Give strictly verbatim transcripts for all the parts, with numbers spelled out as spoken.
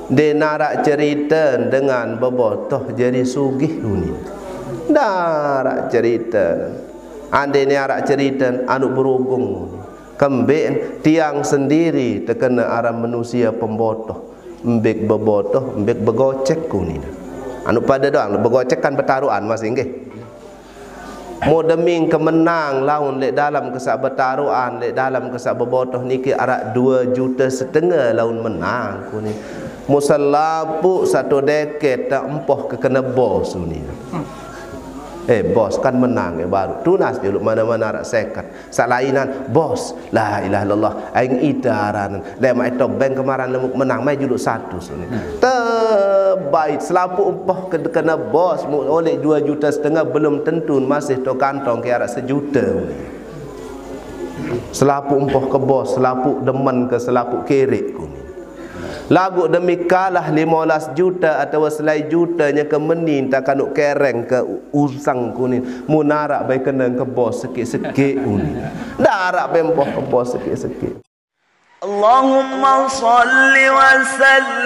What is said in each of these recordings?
Ndeq naraq cerite dengan bebotoh jari sugih, unin. Ndaraq cerite. Andeq ne araq cerite, anuq berugung. Kembeq tiang sendiri tekene aran manusie pembotoh. Mbeq bebotoh, mbeq begocek, unin. Anuq pade doang, begocek kan betaroqan masih, nggih. Mo deming ke menang laun leq dalem ke saq betaroqan, leq dalem ke saq bebotoh niki araq due jute setenge laun menang, kunin. Mo selapuq satu deket te empoh ke kene bos, unin. Eh, bos kan menang, eh, baruq tunas juluq mane-mane araq seket. Saq lainan, bos, la ilaha illallah, aing ite aranen. Lemaq eto bank kemaran lemuk menang, mai juluq satu, unin. Tebait, selapuq empoh ke kene bos, mu-, oleh due juta setenge, belum tentu masih to kantong ke araq sejute, unin. Selapuq empoh ke bos, selapuq demen ke, selapuq kereq, kunin. Laguq demi kalah lime olas jute atawa selai jute nyeke meni nta kanuq kereng ke usang, kunin. Mun araq bai keneng ke bos sekeq-sekeq, unin. Ndaraq bai empoh ke bos sekeq-sekeq. اللهم صل وسلم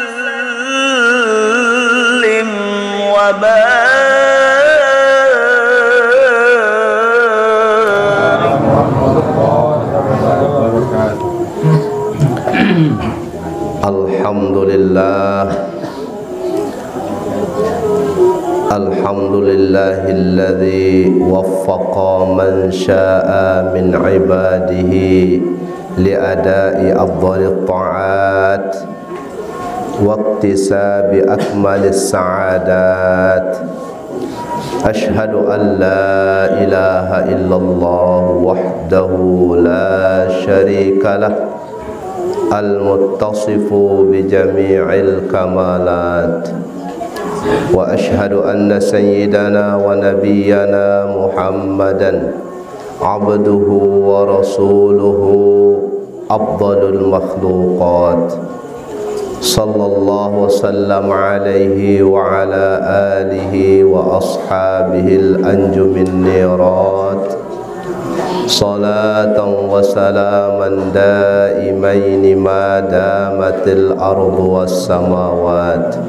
وبارك Alhamdulillah. Alhamdulillahilladzi waffaqa man syaa min ibadihi li adai afdhalit taat wa iktisabi akmalis saadat. Asyhadu an la ilaha illallah wahdahu la syarika lah, al-muttasifu bi jami'il kamalat. Wa asyhadu anna sayyidana wa nabiyyana Muhammadan abduhu wa rasuluhu afdalul makhluqat. Sallallahu wasallam alaihi wa ala alihi wa ashabihil anjumin nirat. Salatan wa salaman daimaini ma damatil ardu was samawat.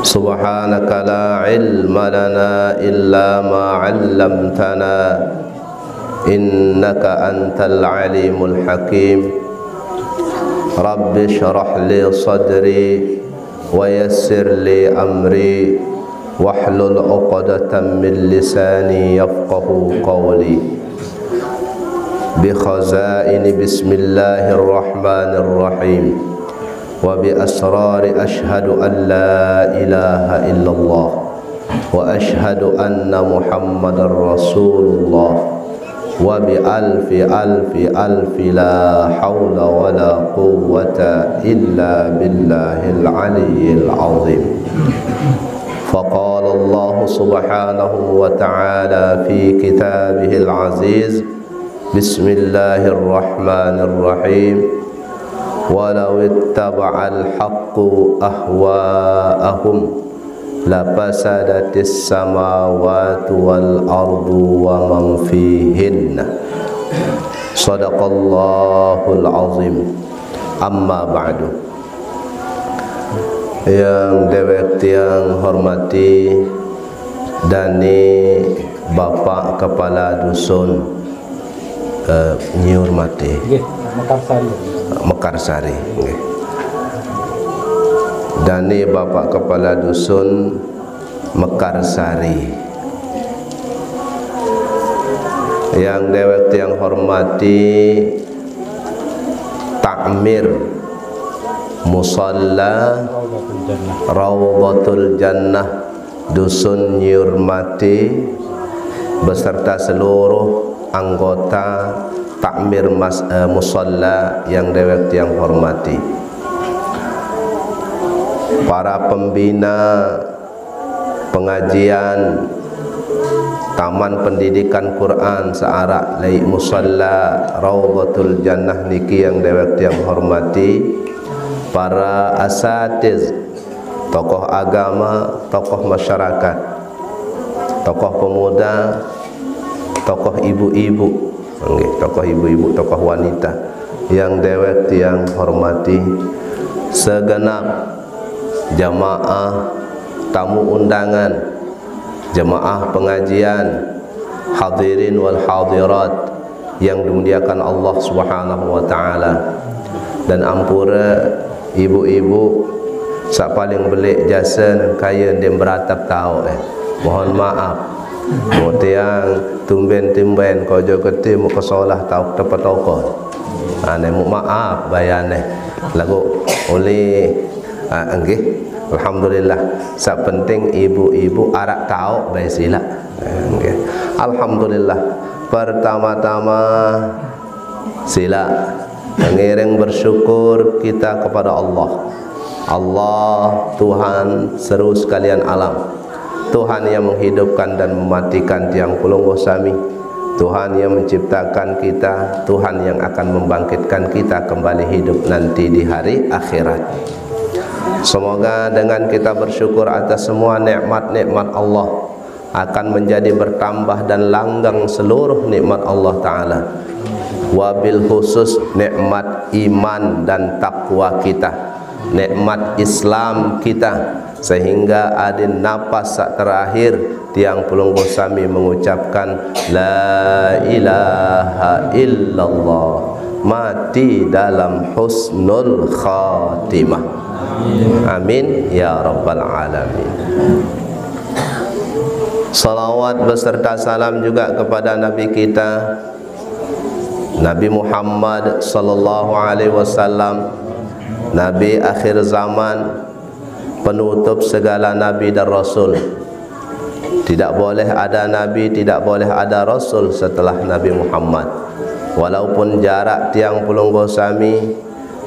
Subhanaka la ilma lana illa ma allamtana, innaka antal alimul hakim. Rabbi shrah li sadri wa yassir li amri wahlul uqdatan min lisani yafqahu qawli. Bi khazaini bismillahirrahmanirrahim. Wa bi asrari asyhadu an la ilaha illallah wa asyhadu anna Muhammadar Rasulullah, wa bi alfi alfi alfi la haula wa la quwwata illa billahil aliyyil azim. Faqala Allah subhanahu wa ta'ala fi kitabihil aziz, bismillahirrahmanirrahim. Walau ittaba'al haqqu ahwa'ahum lafasadatis samawati wal ardu wa man fihin. Sadaqallahul azim. Amma ba'du. Yang dewek tiang hormati, dani Bapak Kepala Dusun, eh, Nyiur Mati. Nggih, Mekarsari. Mekarsari, nggih. Dani Bapak Kepala Dusun Mekarsari. Yang dewek tiang hormati, takmir musalla Raudhatul Jannah Dusun Nyiur Mati beserta seluruh anggota takmir mas-, eh, musalla yang dewek tiang hormati. Para pembina pengajian Taman Pendidikan Quran saq araq leq musalla Raudhatul Jannah niki yang dewek tiang hormati, para asatiz, tokoh agama, tokoh masyarakat, tokoh pemuda, tokoh ibu-ibu, nggih, tokoh ibu-ibu, tokoh wanita, Yang dewek tiang hormati, segenap jamaah tamu undangan, jamaah pengajian, hadirin wal hadirat yang dimuliakan Allah Subhanahu wa taala. Dan ampura ibu-ibu saq paling beleq jase kayun ndeq beratep taoq, eh. Mohon maaf. Mo tiang tumben-tumben kojo keti mo kesolah taoq tepetokon. Ane mo maaf bayaneh. Laguq oleh, ah, nggih. Alhamdulillah. Saq penting ibu-ibu araq taoq bae silaq. Nggih. Alhamdulillah. Pertama-tama, silaq mengiring bersyukur kita kepada Allah. Allah, Tuhan seru sekalian alam. Tuhan yang menghidupkan dan mematikan tiang pelungguh sami. Tuhan yang menciptakan kita, Tuhan yang akan membangkitkan kita kembali hidup nanti di hari akhirat. Semoga dengan kita bersyukur atas semua nikmat-nikmat Allah, akan menjadi bertambah dan langgang seluruh nikmat Allah Ta'ala. Wabil khusus nikmat iman dan takwa kita, nikmat Islam kita, sehingga adin napas saq terakhir tiang pelungguh sami mengucapkan, "La ilaha illallah." Mati dalam husnul khatimah. Amin ya rabbal alamin. Salawat beserta salam juga kepada Nabi kita, Nabi Muhammad sallallahu alaihi wasallam, Nabi akhir zaman, penutup segala nabi dan rasul. Tidak boleh ada nabi, tidak boleh ada rasul setelah Nabi Muhammad. Walaupun jarak tiang pelungguh sami,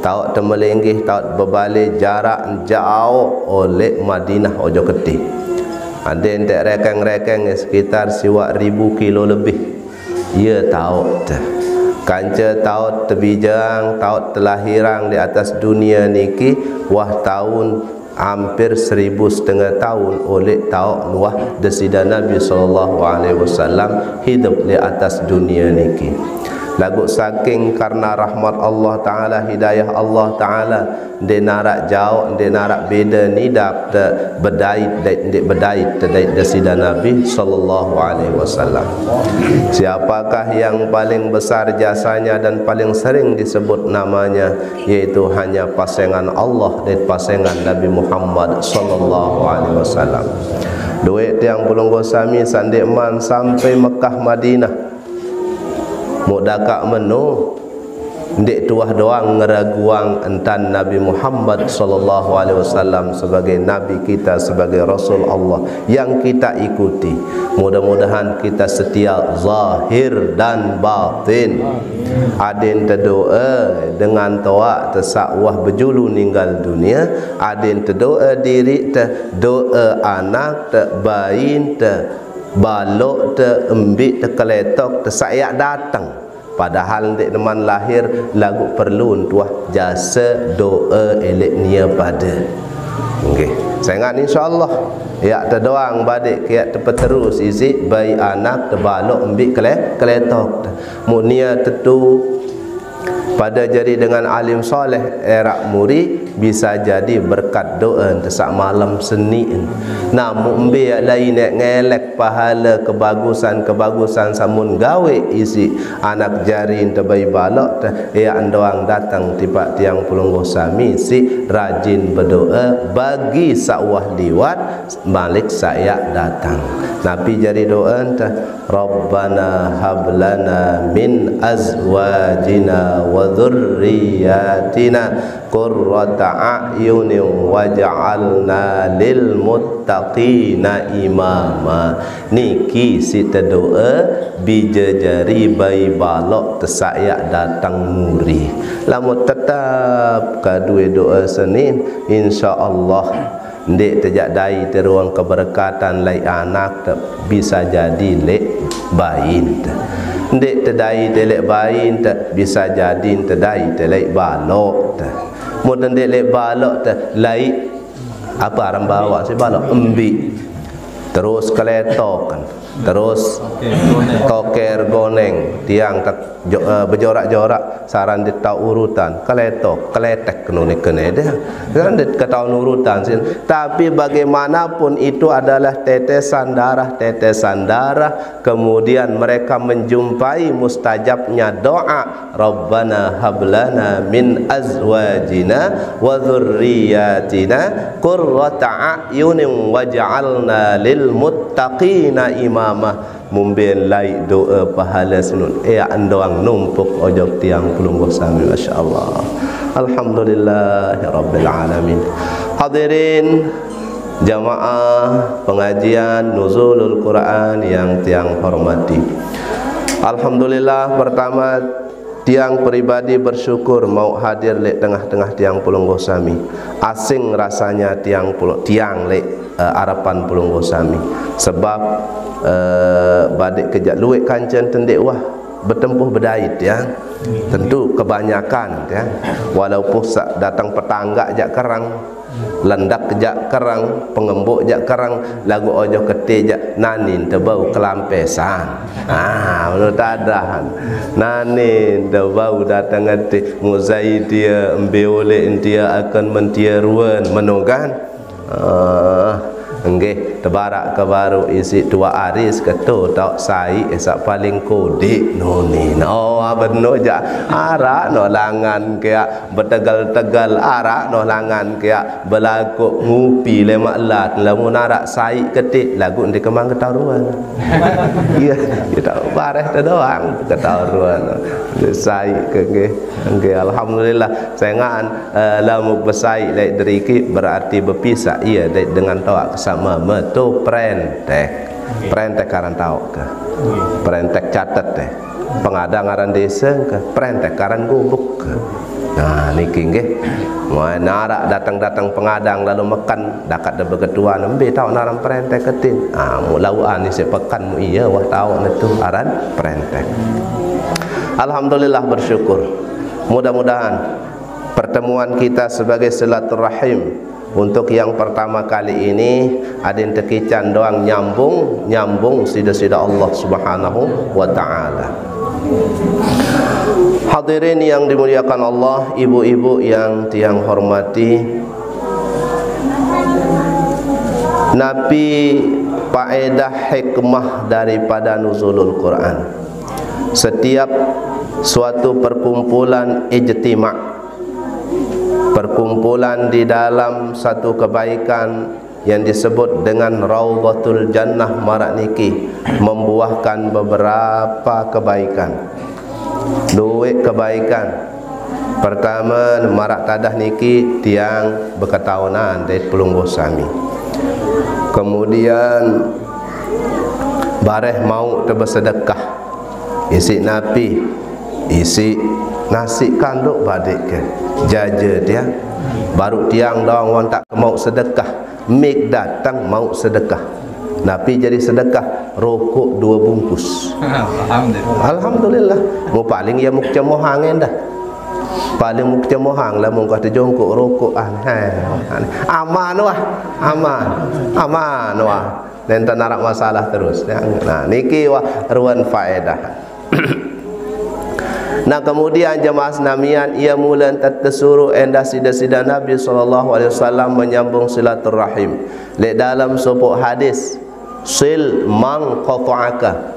taoq temelinggih, taoq bebale, jarak jaoq oleq Madinah ojo keti. Ade enteq rekeng-rekeng sekitar siwaq ribu kilo lebih. Ie taoq te. Kance taoq tebijang, taoq telahirang di atas dunie niki, wah taun hampir seribu setengah taun oleq taoq nuah Deside Nabi sallallahu alaihi wasallam hidup di atas dunie niki. Laguq saking karena rahmat Allah Ta'ala, hidayah Allah Ta'ala, ndeq naraq jaoq, ndeq naraq bede nidap te bedait, dait, ndeq bedait te dait Deside Nabi sallallahu alaihi wasallam. Siapakah yang paling besar jasanya dan paling sering disebut namanya? Yaitu hanya pasengan Allah dait pasengan Nabi Muhammad sallallahu alaihi wasallam. Due tiang pelungguh sami saq ndeqman sampai Mekah Madinah. Muq dakaq meno, ndeq tuah doang ngeraguang entan Nabi Muhammad sallallahu alaihi wasallam sebagai nabi kita, sebagai rasul Allah yang kita ikuti. Mudah-mudahan kita setia zahir dan batin. Adin tedoe dengan toaq te saq wah bejulu ninggal dunie, adin tedoe diriq te, doe anak te, bain te, baloq te, embiq te, keletok te saq yaq dateng. Padahal ndeq neman lahir, laguq perlu entuah jase doe eleq nie pade. Nggih. Sengaq insyaallah, yaq te doang badeq ke yaq tepeterus isiq bai anak te baloq embiq kele-, keletok te. Muq nie tetu pade jari dengan alim soleh eraq muri, bisa jadi berkat doe ente saq malem seni. Nah, muq mbe yaq lain yaq ngelek pahale kebagusan-kebagusan saq mun gawe isiq anak jari ente bai baloq te, yaq endoang dateng tipaq tiang pelungguh sami siq rajin bedoe bagi saq wah liwat malik saq yaq dateng. Napi jari doe ente? Rabbana hab lana min azwajina wa dzurriyyatina qurrata a'yunin waj'alna lil muttaqina imama. Niki siq tedoe bije jari bai baloq te saq yaq dateng muri. Lamun tetep kadue doe seni, insyaallah ndeq te jaq dait te ruang keberkatan leq anak te bisa jadi leq bain te. Ndeq te dait te leq bain te bisa jadi te dait te leq baloq te. Mun ndeq leq baloq te leq ape aran bawaq siq baloq? Embiq. Terus keletok. Terus, toker goneng, tiang tak jo-, eh, bejorak-jorak, saran dit tau urutan, keletok, keletek, kenu ni kene dia. Kan dit ketahuan urutan sin. Tapi bagaimanapun itu adalah tetesan darah, tetesan darah. Kemudian mereka menjumpai mustajabnya doa, "Rabbana hablana min azwajina wa dzurriyyatina qurrata a'yunin waj'alna lil muttaqina imama." Mumbin lai doa pahala senun. Eh, endoang numpuk ojok tiang pelungguh sami, masya Allah. Alhamdulillahirabbil alamin. Hadirin jamaah pengajian Nuzulul Quran yang tiang hormati. Alhamdulillah, pertama, tiang pribadi bersyukur mau hadir lek tengah-tengah tiang pelungguh sami. Asing rasanya tiang pelu-, tiang lek, eh, arapan pelungguh sami. Sebab, eh, badik kejak luek kancen tendek wah betempuh bedait ya. Tentu kebanyakan ya. Walaupun sa-, datang petangga jak kerang, lendak jak kerang, pengembuk jak kerang, lagu ojo kete jak nanin tebau kelampesan. Ah, menurut adahan. Nanin tebau datang ete muzai dia, embe oleh dia akan mentia ruan, menogan. Ah, enggih, tebarak ke baru isi tua aris ke tu tau sai esak paling kodik nuni. No, ah, beno jak arak no langan ke betegal-tegal arak noh langan kea belaku ngupi lemak lat lamun arak sai ketik lagu ndi kemang ketaruan. Iya, kita bareh tu doang ketaruan. Sai ke nggih. Nggih, alhamdulillah. Sengan, eh, lamun besai lek deriki berarti bepisah. Iya, dek dengan toak sama metu prentek. Prentek karan tauk ke. Prentek catet deh. Pengadang aran desa ke, prentek aran gubuk ke. Nah, niki nggih. Wah, narak datang-datang pengadang lalu mekan, dakat da beketuan, embe tau naran prentek ketin. Ah, mu lauan isi pekan mu iya, wah tau netu aran prentek. Alhamdulillah, bersyukur. Mudah-mudahan pertemuan kita sebagai silaturahim untuk yang pertama kali ini, adin tekican doang nyambung, nyambung sida-sida Allah Subhanahu wa Ta'ala. Hadirin yang dimuliakan Allah, ibu-ibu yang tiang hormati, napi paedah hikmah daripada nuzulul Quran? Setiap suatu perkumpulan ijtima', perkumpulan di dalam satu kebaikan yang disebut dengan Raudhatul Jannah marak niki membuahkan beberapa kebaikan. Duit kebaikan. Pertama, marak tadah niki tiang beketaunan dek pelungguh sami. Kemudian, bareh mau te besedekah. Isi napi, isi nasi kanduk badik ke. Jaja tiang. Baru tiang doang wan tak mau sedekah. Mik datang mau sedekah. Napi jadi sedekah? Rokok dua bungkus. Alhamdulillah. Alhamdulillah. Mu paling ya muk cemohang endah. Paling muk cemohang lah mung kata jongkok rokok aneh. Aneh. Aman wah. Aman. Aman wah. Nenten arak masalah terus. Ya. Nah, niki wah ruan faedah. Nah, kemudian jemaah senamian, ia mula entat tesuruh endah sida-sida Nabi sallallahu alaihi wasallam menyambung silaturahim. Lek dalam sopok hadis, "Sil man qata'aka."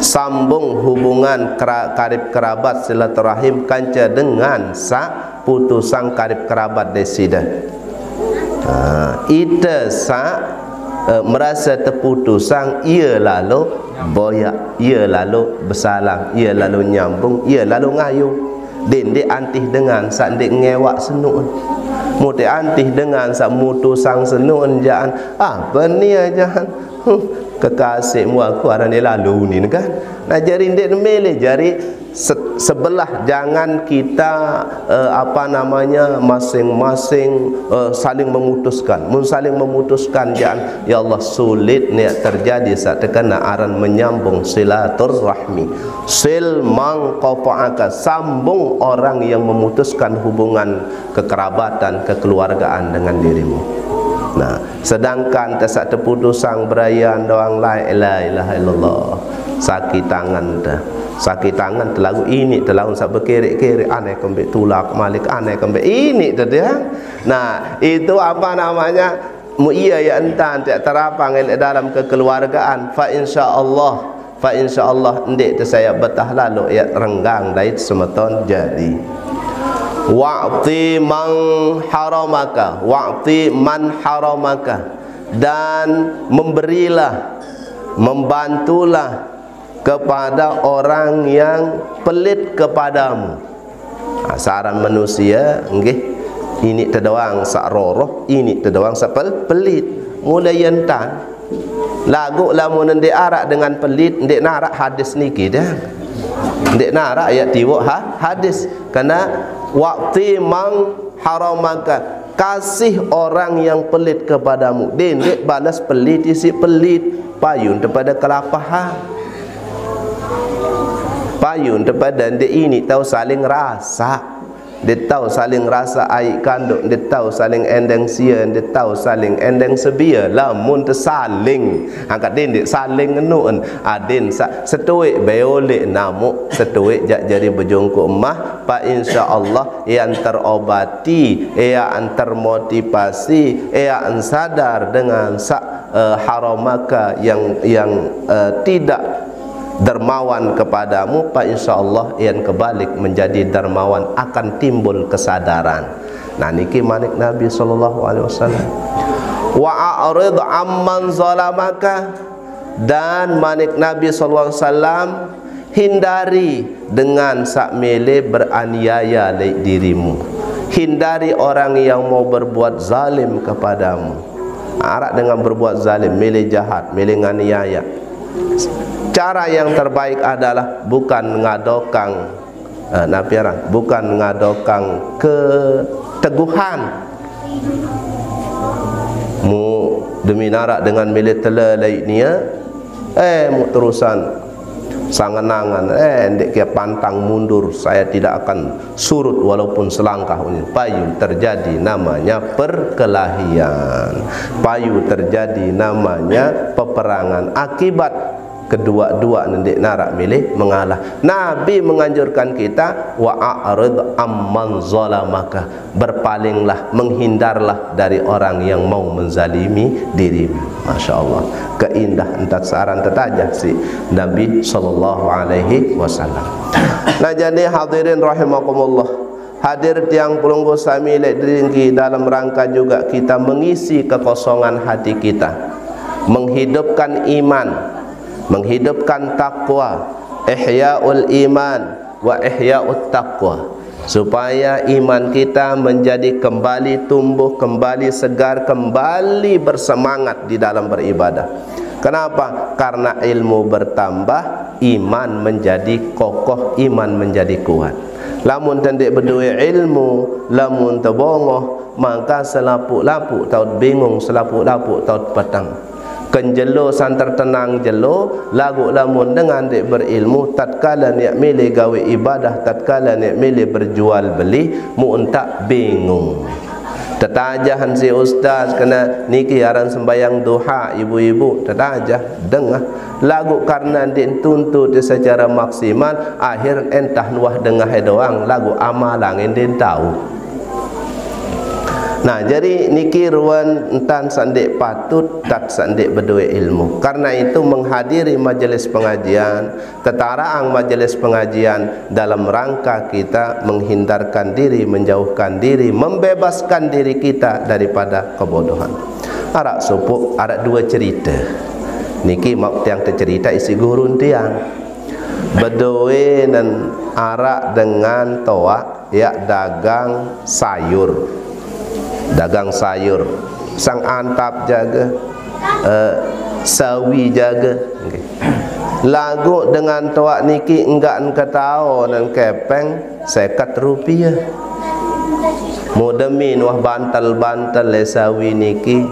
Sambung hubungan kera-, karib kerabat silaturahim kanca dengan sa putusang karib kerabat desida. Ha, ita sa, eh, merasa terputusang, ia lalu boyak, ia lalu besalam, ia lalu nyambung, ia lalu ngayu. Din dek antih dengan sa dek ngewak senun. Mu dek antih dengan sa mutusang senun jaan. Ah, benia jaan. Huh, kekasih mu aku arane lalu ni kan. Nah, jari ndik nemele, jari se-, sebelah jangan kita, eh, apa namanya, masing-masing, eh, saling memutuskan. Mun saling memutuskan, jangan, ya Allah, sulit ni terjadi saat terkena aran menyambung silaturahmi. Sil man qata'aka, sambung orang yang memutuskan hubungan kekerabatan, kekeluargaan dengan dirimu. Nah, sedangkan te saq teputusang berayean doang la ilaha illallah. Sakit tangan te. Sakit tangan te laguq iniq te laun saq bekereq-kereq, ane kembeq tulak malik, ane kembeq iniq te dia. Nah, itu apa namanya? Mu iya ya entan te terapang leq dalam kekeluargaan. Fa insyaallah, fa insyaallah ndeq te saya betah lalo ya renggang dait semeton jari. Wa'ti man haramaka, wa'ti man haramaka, dan memberilah, membantulah kepada orang yang pelit kepadamu. Ha, saran manusia, nggih, iniq te doang saq roroh, iniq te doang saq pel-, pelit. Mulai entan. Laguq lamun ndeq araq dengan pelit, ndeq naraq hadis niki dah. Ndeq naraq ya tiwoq ha-, hadis. Karena wa'ti man haramaka, kasih orang yang pelit kepadamu. Dendeq balas pelit isiq pelit, payun te pade kelapahan. Payun te pade ndeq iniq tao saling rasaq. Ndeq tao saling rasaq aiq kandoq, ndeq tao saling endeng sie, ndeq tao saling endeng sebie. Lamun te saling, angkat dendeq saling ngenuen. Aden saq setoeq beoleq namuq, setoeq jaq jari bejongkok emah, pa insyaallah ean terobati, ean termotivasi, ean sadar dengan saq, eh, haramaka yang, yang, eh, tidak dermawan kepadamu, pa insyaallah ean kebalik menjadi dermawan, akan timbul kesadaran. Nah, niki manik Nabi sallallahu alaihi wasallam. Wa a'rid amman zalamaka, dan manik Nabi sallallahu alaihi wasallam, hindari dengan saq mele beraniaya leq dirimu. Hindari orang yang mau berbuat zalim kepadamu. Araq dengan berbuat zalim, mele jahat, mele nganiaya. Cara yang terbaik adalah bukan ngadokang, eh, napi aran? Bukan ngadokang keteguhan. Mu demi naraq dengan mele tele laiq nia, eh, mu terusan sangen-angen, eh, ndeq ke pantang mundur, saya tidak akan surut walaupun selangkah. Payu terjadi namanya perkelahian. Payu terjadi namanya peperangan. Akibat kedua-dua ndeq naraq mele mengalah. Nabi menganjurkan kita, wa a'rid amman zalamaka, berpalinglah, menghindarlah dari orang yang mau menzalimi dirimu. Masya Allah, keindah entan saran tetajah siq Nabi sallallahu alaihi wasallam. Nah, jadi hadirin rahimakumullah, hadir tiang pelungguh sami leq dengki, dalam rangka juga kita mengisi kekosongan hati kita, menghidupkan iman, menghidupkan takwa, ihyaul iman wa ihyaut taqwa, supaya iman kita menjadi kembali tumbuh, kembali segar, kembali bersemangat di dalam beribadah. Kenapa? Karena ilmu bertambah, iman menjadi kokoh, iman menjadi kuat. Lamun te ndeq bedoe ilmu, lamun te bongoh, maka selapuq-lapuq taut bingung, selapuq-lapuq taut peteng. Ken jelo santer tenang jelo, laguq lamun dengan ndeq berilmu, tatkala niat mele gawe ibadah, tatkala niat mele berjual beli, mu entak bingung. Tetajahan si ustaz kena niki aran sembayang duha ibu-ibu, tetajah dengah. Laguq karena ndeq tuntut secara maksimal, akhir entah nuah dengah doang, laguq amalang ndeq tau. Nah, jadi niki ruen entan saq ndeq patut, tat saq ndeq bedoe ilmu. Karena itu, menghadiri majelis pengajian, tetaraang majelis pengajian dalam rangka kita menghindarkan diri, menjauhkan diri, membebaskan diri kita daripada kebodohan. Araq sopoq, araq due cerite. Niki mauq tiang tecerite isiq gurun tiang. Bedoe nen araq dengan toaq yaq dagang sayur. Dagang sayur. Sang antap jage, eh, sawi jage. Nggih. Laguq dengan toaq niki enggak en ketao nen kepeng seket rupiah. Mu demi nuah bantel-bantel le sawi niki,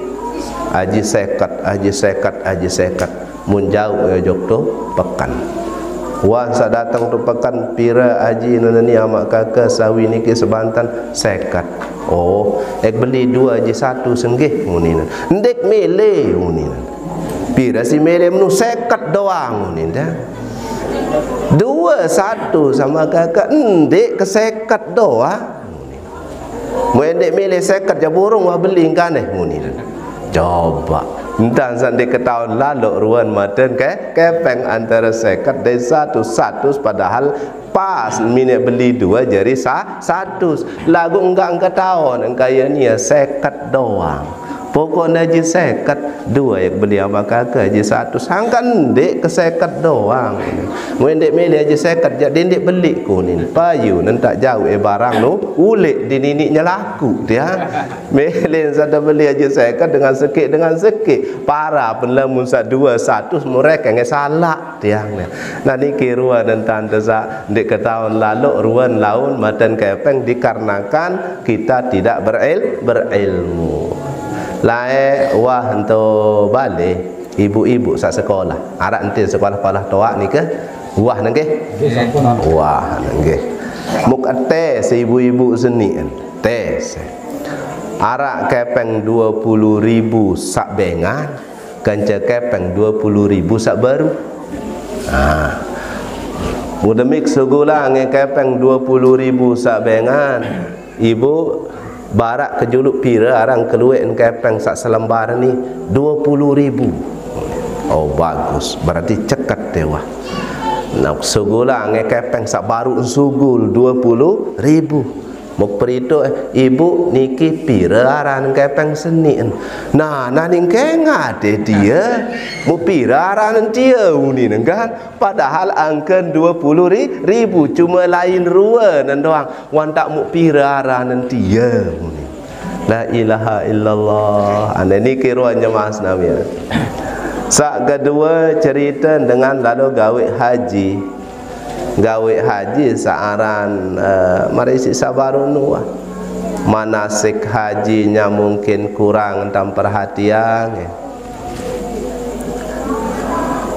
aji seket, aji seket, aji seket. Mun jauq ya jok to peken. Wah, saq dateng tu peken, pire aji nani amaq kake sawi niki sebanten? Seket. Oh, ek beli due aji satu senggih, muninen. Ndeq mele, muninen. Pire si mele menu? Seket doang, munin dah. Due satu sama kake, ndeq ke seket doang. Mu ndeq mele seket, jaq burung wah beli engkane, muninen. Coba. Entan saq ndeq ketaun laloq ruen maten ke, kepeng antare seket dait satus, satus padahal pas mine beli due jari sa-, satus. Laguq enggaq engke taun, engkaye nie seket doang. Pokokne aji seket, due ek beli amaq kake aji satus. Sangkan ndeq ke seket doang. Mu ndeq mele aji seket, jaq dendeq beli kunin. Payu nentak jauq e barang nu, uleq di niniq nyelaku, tiang. Mele sada beli aji seket dengan sekeq, dengan sekeq. Parah pen lamun saq due satus mu rekeng e salaq. Tiang ne. Nah, niki ruen entan tesaq ndeq ketaun laloq ruen laun maten kepeng dikarenakan kita tidak beril-, berilmu. Laeq wah ento bale, ibu-ibu saq sekolah. Araq entin sekolah-kolah toaq nike? Wah nenggih? Wah nenggih. Muk tes ibu-ibu seni en. Tes. Araq kepeng due puluh ribu saq bengan. Kance kepeng due puluh ribu saq baru. Nah, mudemik sugulang e kepeng due puluh ribu saq bengan. Ibu, baraq kejuluq pire aran kelueqn kepeng saq selembar ni? Due puluh ribu. Oh, bagus. Berarti ceket dewah. Nah, sugulang e kepeng saq baruq sugul due puluh ribu. Muk perituq, "Ibu, niki pire aran kepeng seniqn?" Nah, naning kengade tie, "Mu pire aran tie?" Uninen kan. Padahal angken due puluh ri-, ribu, cuma lain ruen doang. Wantaq muk pire aran tie, unin. La ilaha illallah. Ane niki ruen jemaah senamian. Saq kedue, cerite dengan lalo gaweq haji. Gaweq haji saq aran, eh, marisi saq baruq nuah. Manasik hajinya mungkin kurang entan perhatian, ya.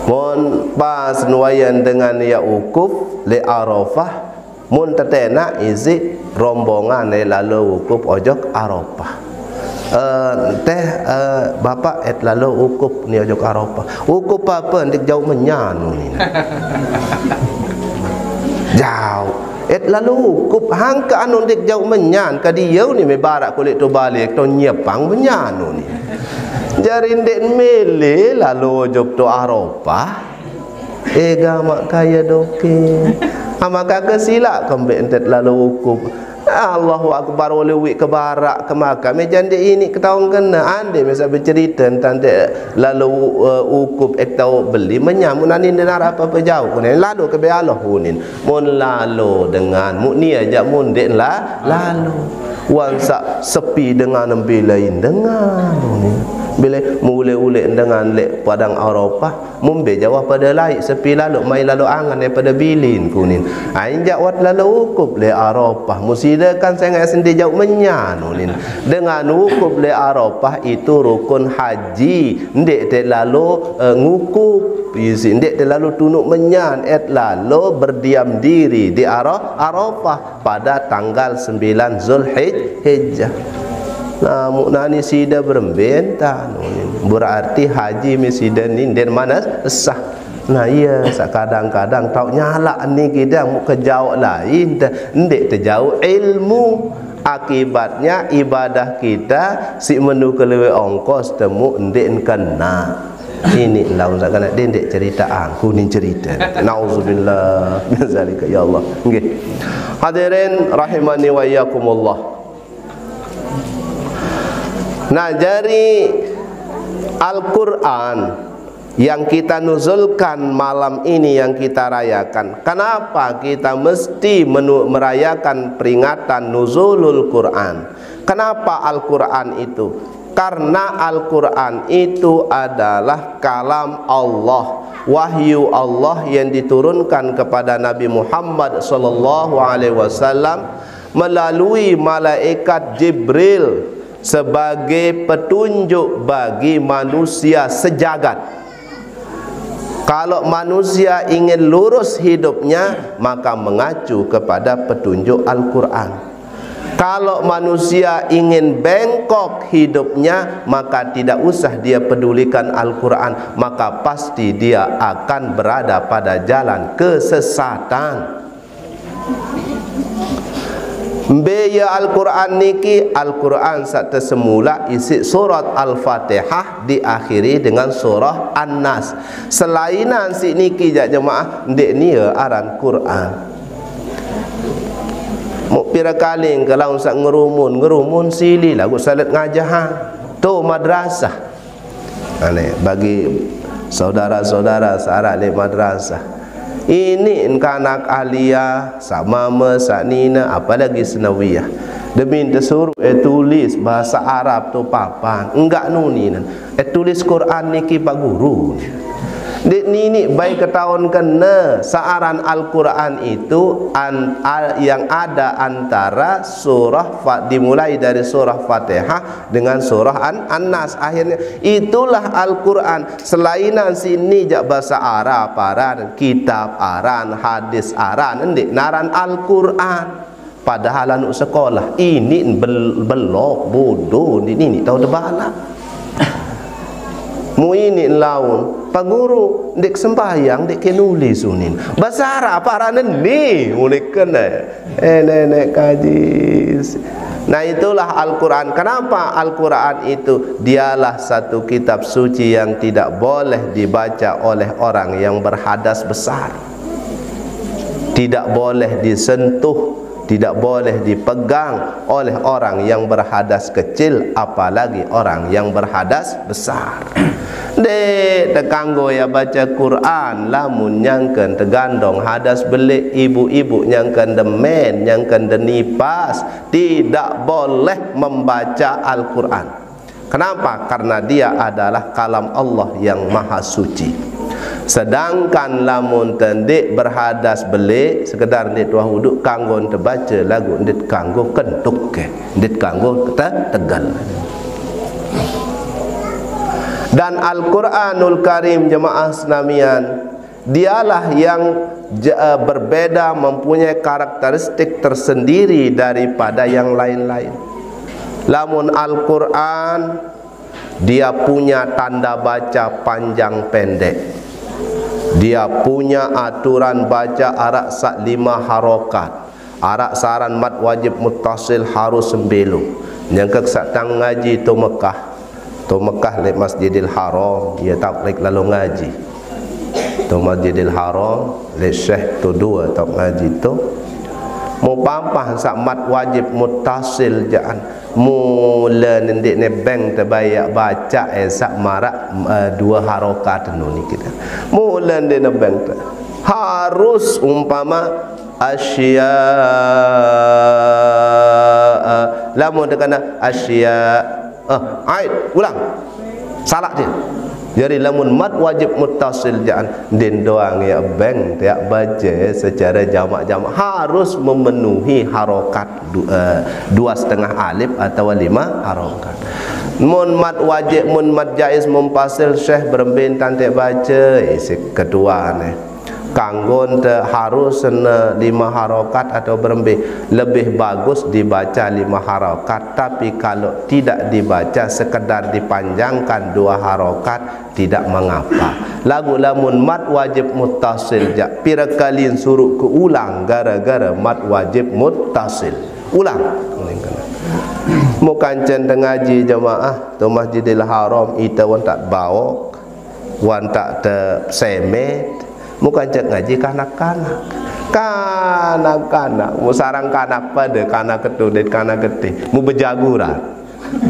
Mun pas nuayan dengan ya wukuf leq Arafah, mun tetenaq isiq rombongan e lalo wukuf ojok Arafah. Eh, teh, eh, Bapak et lalo wukuf ni ojok Arafah. Wukuf ape? Ndeq jauq menyan, unin. Jauq. Et lalo wukuf, hangke anu ndeq jauq menyan, kadi ie unin me baraq kuliq to bale, to nyepang menyan, unin. Jari ndeq mele lalo ojok to Arafah. Ega maq kaye doke. Amaq kake silaq kembeq entet lalo wukuf. Allahu Akbar, wale uiq ke baraq ke makam, meja ndeq iniq ketaung kene, andeq mesaq becerite entan ndeq lalo, eh, wukuf, eh, tao beli menyan, mun anin ndeq naraq ape-ape jauq, kunin lalo ke be Allah, kunin. Mun lalo dengan, muk nie jaq mun ndeq la-, lalo. Wan saq sepi dengan, mbe lain dengan, kunin. Bilai mule-ule dengan leq padang Arafah, Mumbe jaq wah pade laiq sepi laloq, mai laloq angen e pade bilin, kunin. Ai jaq wah laloq wukuf leq Arafah, muside kan sengaq sende jauq menyan, unin. Dengan wukuf leq Arafah itu rukun haji, ndeq te laloq, eh, ngukuf, isiq ndeq te laloq tunuq menyan, et laloq berdiam diri di Ara-, Arafah. Pada tanggal sembilan Zulhij-, Hijjah. Nah, muk nani side berembe entan, berarti haji me side ni ndeqn manes sah. Nah, ie, saq kadang-kadang taoq nyalaq ni kidang muk kejauq lain, te-, ndeq tejauq ilmu. Akibatnya ibadah kita siq menu kelewe ongkos temuk ndeqn kena. Ini laun saq kena dendeq cerita angku ni cerita. Nauzubillah min zalika, ya Allah. Nggih. Hadirin rahimani wa iyyakumullah. Nah, jari Al-Quran yang kita nuzulkan malam ini, yang kita rayakan, kenapa kita mesti menu-, merayakan peringatan Nuzulul Quran? Kenapa Al-Quran itu? Karena Al-Quran itu adalah kalam Allah, wahyu Allah yang diturunkan kepada Nabi Muhammad sallallahu alaihi wasallam melalui malaikat Jibril sebagai petunjuk bagi manusia sejagat. Kalau manusia ingin lurus hidupnya, maka mengacu kepada petunjuk Al-Quran. Kalau manusia ingin bengkok hidupnya, maka tidak usah dia pedulikan Al-Quran, maka pasti dia akan berada pada jalan kesesatan. Mbe ye Al-Quran niki? Al-Quran saq tesemula isiq surat Al-Fatihah diakhiri dengan surah An-Nas. Selainan siq niki jaq jemaah, ndeq nie aran Quran. Muq pire kali engke laun saq ngerumun, ngerumun sili laguq salet ngajahang. To madrasah. Ane, bagi saudara-saudara saq araq leq madrasah. Ini engkanak aliyah, saq mame, saq nine, apalagi senawiyah. Demin tesuruh eh tulis bahasa Arab to papan, enggak nuninen. Eh tulis Quran niki Pak Guru. Ndeq niniq bae ketaon kene saq aran Al-Quran itu an-, al-, yang ada antara surah Fa-, dimulai dari surah Fatihah dengan surah An-, An-Nas. Akhirnya, itulah Al-Quran. Selainan siq ni jaq base Arab aran, kitab aran, hadis aran, ndeq naran Al-Quran. Padahal anuq sekolah, ini bel-, belok, bodoh, ini, ini tao tebalaq. Mu ini laun, Pak Guru, ndeq sembahyang, ndeq ke nulis unin. Base Arab aran ni, unin kene. Eh, nenek kaji. Nah, itulah Al-Quran. Kenapa Al-Quran itu? Dialah satu kitab suci yang tidak boleh dibaca oleh orang yang berhadas besar. Tidak boleh disentuh, tidak boleh dipegang oleh orang yang berhadas kecil, apalagi orang yang berhadas besar. Ndeq tekanggo ye bace Quran lamun nyangken tegandong hadas beleq, ibu-ibu nyangken demen, nyangken denipas, tidak boleh membaca Al-Quran. Kenapa? Karena dia adalah kalam Allah yang maha suci. Sedangkan lamun te ndeq berhadas beleq, sekedar ndeq tuah uduk, kanggon tebace laguq ndeq kanggo kentuk ke, ndeq kanggo te-, tegel. Dan Al-Quranul Karim, jemaah senamian, dialah yang je-, eh, berbeda, mempunyai karakteristik tersendiri daripada yang lain-lain. Lamun Al-Quran, dia punya tanda baca panjang pendek. Dia punya aturan baca araq saq lima harokat. Araq saq aran mad wajib muttasil harus sembelo. Nyangke saq tang ngaji to Mekah. To Mekah leq Masjidil Haram, ye taoq leq lalo ngaji. To Masjidil Haram, leq Syekh to due taoq ngaji to. Mu pampah saq mad wajib muttasil jaqan. Mule ndeq nebeng te bae ye baca, eh, saq maraq, eh, due harokat nu niki te. Mule ndeq nebeng te. Harus umpama asya, lamun tekena asya, eh, aid, ulang. Salaq dia. Jadi lamun mad wajib muttasil jaqan, ndin doang ye beng te bace secara jamak-jamak, harus memenuhi harokat du-, eh, dua setengah alif atau lima harokat. Mun mad wajib, mun mad jaiz munfasil, Syekh berembe ntan te bace, isiq ketuane. Kanggon te harus ne lima harokat atau berembe, lebih bagus dibaca lima harokat. Tapi kalau tidak dibaca, sekedar dipanjangkan dua harokat, tidak mengapa. Laguq lamun mad wajib muttasil jaq, pire kali suruq keulang gara-gara mad wajib muttasil. Ulang. Mu kancen te ngaji jemaah, to Masjidil Haram, ite wantaq baok, wantaq te semet, mu kancen ngaji kanak-kanak. Kanak-kanak, mu sarang kanak pade, kanak ketudet, kanak ketih, mu bejaguran.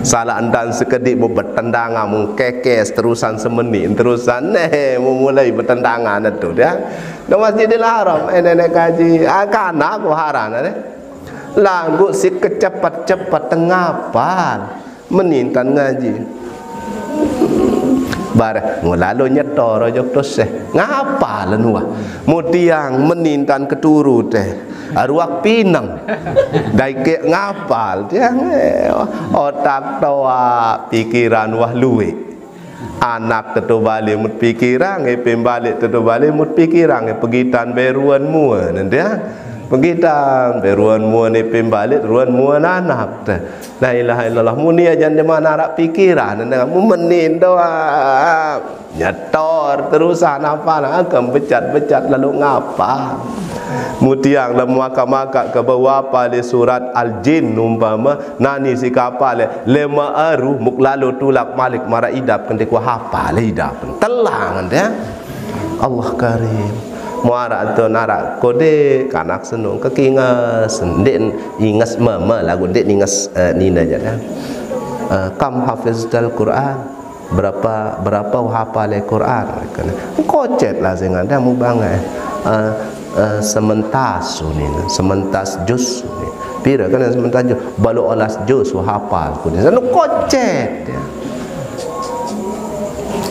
Salaq ntan sekediq mu betendangan, mu kekes terusan semeniq, terusan, neh, mu mulai betendangan tu dia. Nang Masjidil Haram, eh, nenek kaji, ah, kanak ku haran, eh. Laguq siq kecepet-cepet te ngapal. Meni ntan ngaji. Bareh, mu lalo nyetor ojok to Syekh. Ngapal nuah. Mu tiang meni ntan keturu te. Aruak pineng. Dai ke ngapal tiang, eh, otak toaq, pikiran wah lueq. Anak tetu balik mut pikiran, ipin balik tetu balik mut pikiran, pegitan beruan mua nanti, ya. Pegitan beruan mua ni ipin balik, ruan mua anak te. La ilaha illallah, muni aja di mana arak pikiran, nanti mu menin doa. Nyetor terusan apa nak, akan becat-becat lalu ngapa. Mutiang lemu akak-makak ke bau apa le surat Al-Jin umpama, nani si kapal le, lema aru muk lalu tulak malik mara idap kenti ku hapa le idap. Telang dia. Allah Karim. Muara tu narak kode kanak senung kekingas. Ndik ingas mama lagu ndik ingas, eh, nina jada. Eh, kam hafiztal Quran. Berapa, berapa hafal Quran? Kena. Kocet lah sing ada mu bangai. Eh, eh, sementas ni, sementas juz ni. Pira kena sementas juz? Balu olas juz hafal ku ni. Sanu kocet dia.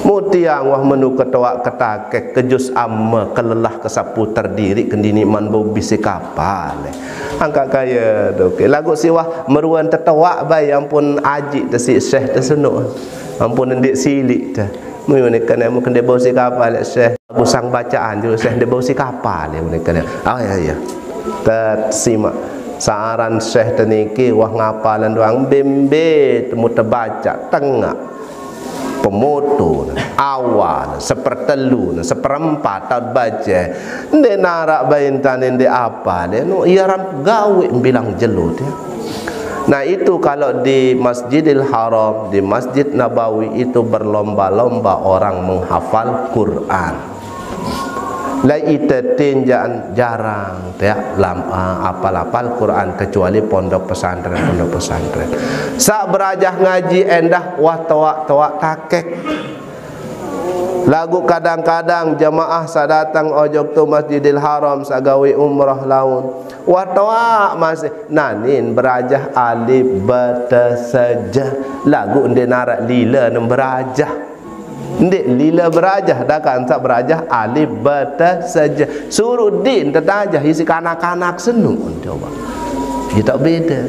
Mutiang wah menu ketoak ketakek ke juz amma kelelah kesapu terdiri kendini man bau bisi kapal. Angkat kaya tu. Okey, lagu siwah meruan tetoak bai ampun aji te si Syekh te senuk. Ampun ndik silik te. Mu ni kena mu kende bau si kapal Syekh. Busang bacaan tu Syekh nde bau si kapal ya mu ni kena. Oh ya ya. Tersimak. Saaran Syekh te niki wah ngapalan doang bembe temu tebaca tengah. Pemoto, awal, sepertelu, seperempat tau baca. Nde narak baintan nde apa le. No, ia ram gawe bilang jelo dia. Nah, itu kalau di Masjidil Haram, di Masjid Nabawi itu berlomba-lomba orang menghafal Quran. Lai ite tinjaan jarang tia lam, ah, apal-apal Quran kecuali pondok pesantren, pondok pesantren. Sak berajah ngaji endah wah toak-toak takek. Lagu kadang-kadang jemaah sak datang ojok tu Masjidil Haram sak gawe umrah laun. Wah toak masih nanin berajah alif ba ta sa ja. Lagu nde narak lila nem berajah. Ndik lila berajah, dah kan tak berajah alif ba ta sa ja. Suruh din tetajah isi kanak-kanak senuk, coba. Dia tak beda.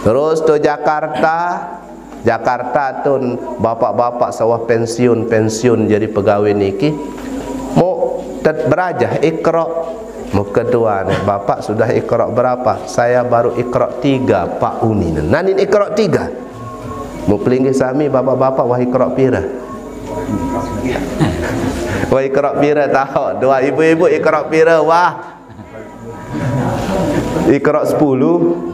Terus tu Jakarta, Jakarta tu bapak-bapak sawah pensiun, pensiun jadi pegawai niki. Mu tet berajah Iqra. Muka dua ni, bapak sudah Iqra berapa? Saya baru Iqra tiga, Pak Uni. Nanin Iqra tiga. Mu pelinggih sami bapak-bapak wah Iqra pira? Wah Iqra pira tahu? Dua ibu-ibu Iqra pira wah? Iqra sepuluh.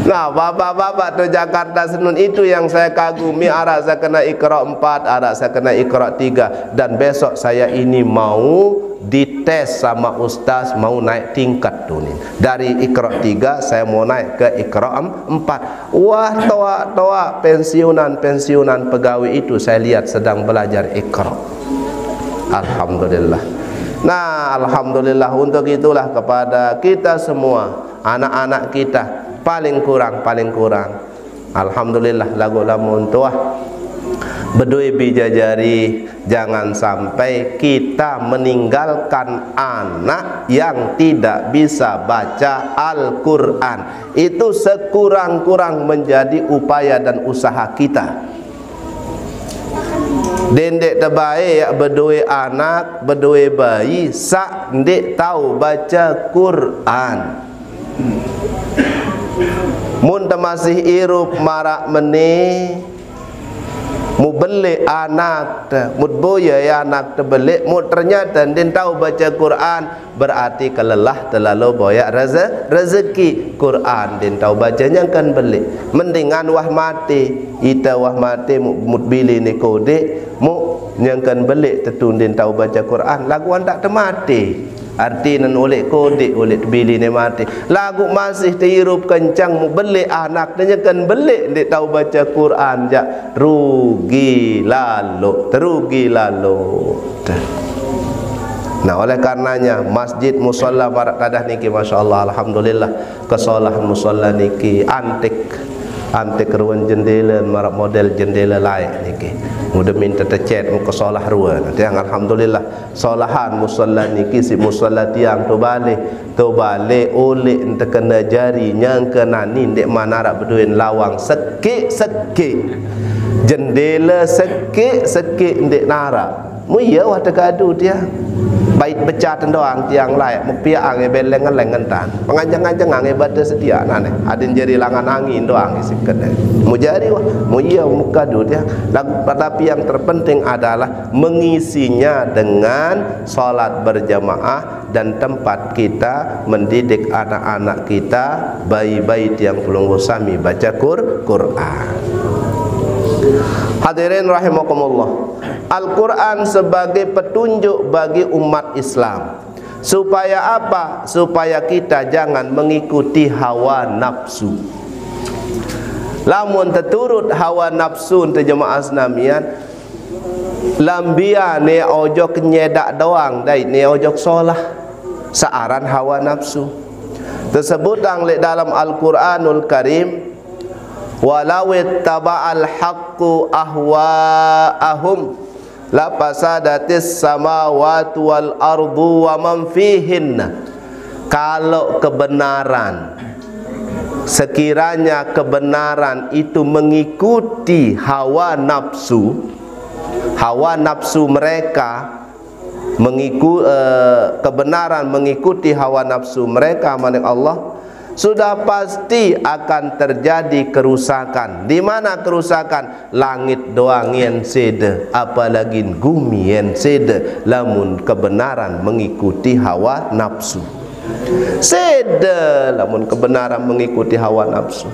Nah, bapak-bapak tu Jakarta senun itu yang saya kagumi, arak saya kena Iqra empat, arak saya kena Iqra tiga. Dan besok saya ini mau dites sama ustaz, mau naik tingkat tu ni. Dari Iqra tiga saya mau naik ke Iqra empat. Wah, toak-toak pensiunan-pensiunan pegawai itu saya lihat sedang belajar Iqra. Alhamdulillah. Nah, alhamdulillah untuk itulah kepada kita semua, anak-anak kita, paling kurang, paling kurang. Alhamdulillah, lagu lamun tuah. Bedui bijajari, jangan sampai kita meninggalkan anak yang tidak bisa baca Al-Quran. Itu sekurang-kurang menjadi upaya dan usaha kita. Dendek tebaik yak bedui anak, bedui bayi, sak ndik tahu baca Quran. Mun temasih irup marak meni, mu belik anak te, mut boya ya anak te belik, mut ternyata ndin tahu baca Quran, berarti kelelah terlalu boyak reze-, rezeki. Quran ndin tahu baca nyangkan belik. Mendingan wah mati, ita wah mati mu-, mut bili ni kodik, mu nyangkan belik tetu ndin tahu baca Quran, laguan tak temati. Arti nan ulik kodik, ulik bili ni mati. Lagu masih teirup kencang mu belik anak, dia kan belik ndik tahu baca Quran jak rugi lalu, terugi lalu. Nah, oleh karenanya masjid musalla marak tadah niki, masya Allah, alhamdulillah, kesolah musalla niki antik. Antik ruan jendela, marak model jendela lain niki. Mudah minta tecet muka solah ruan. Tiang alhamdulillah. Solahan musalla niki si musalla tiang tu balik. Tu balik ulik ente kena jari nyangka nani ndek manarak beduin lawang sekik-sekik. Jendela sekik-sekik ndeq narak. Mu iya wah tekadu tiang. Bait becat doang tiang laeq, mepiaq ange beleng-eleng entan. Penganjeng-anjeng ange bate sediaq nane. Adin jari langan angin doang isiq kene. Mu jari wah, mu iya mekadu tiang. Lag-, tapi yang terpenting adalah mengisinya dengan salat berjamaah dan tempat kita mendidik anak-anak kita, bayi-bayi tiang pelungguh sami baca Qur-, Quran. Hadirin rahimakumullah. Al-Quran sebagai petunjuk bagi umat Islam. Supaya apa? Supaya kita jangan mengikuti hawa nafsu. Lamun teturut hawa nafsu ente jemaah senamian, lambian ne ojok nyedak doang, dait ne ojok solah. Searan hawa nafsu. Tersebut leq dalam Al-Quranul Karim, "Walau ittaba'al haqqu ahwa'ahum lafasadatis samawati wal ardu wa man fihinna." Kalau kebenaran, sekiranya kebenaran itu mengikuti hawa nafsu, hawa nafsu mereka, mengiku-, eh, kebenaran mengikuti hawa nafsu mereka, manik Allah, sudah pasti akan terjadi kerusakan. Di mana kerusakan? Langit doang yen sede, apalagi gumi yen sede, lamun kebenaran mengikuti hawa nafsu. Sede lamun kebenaran mengikuti hawa nafsu.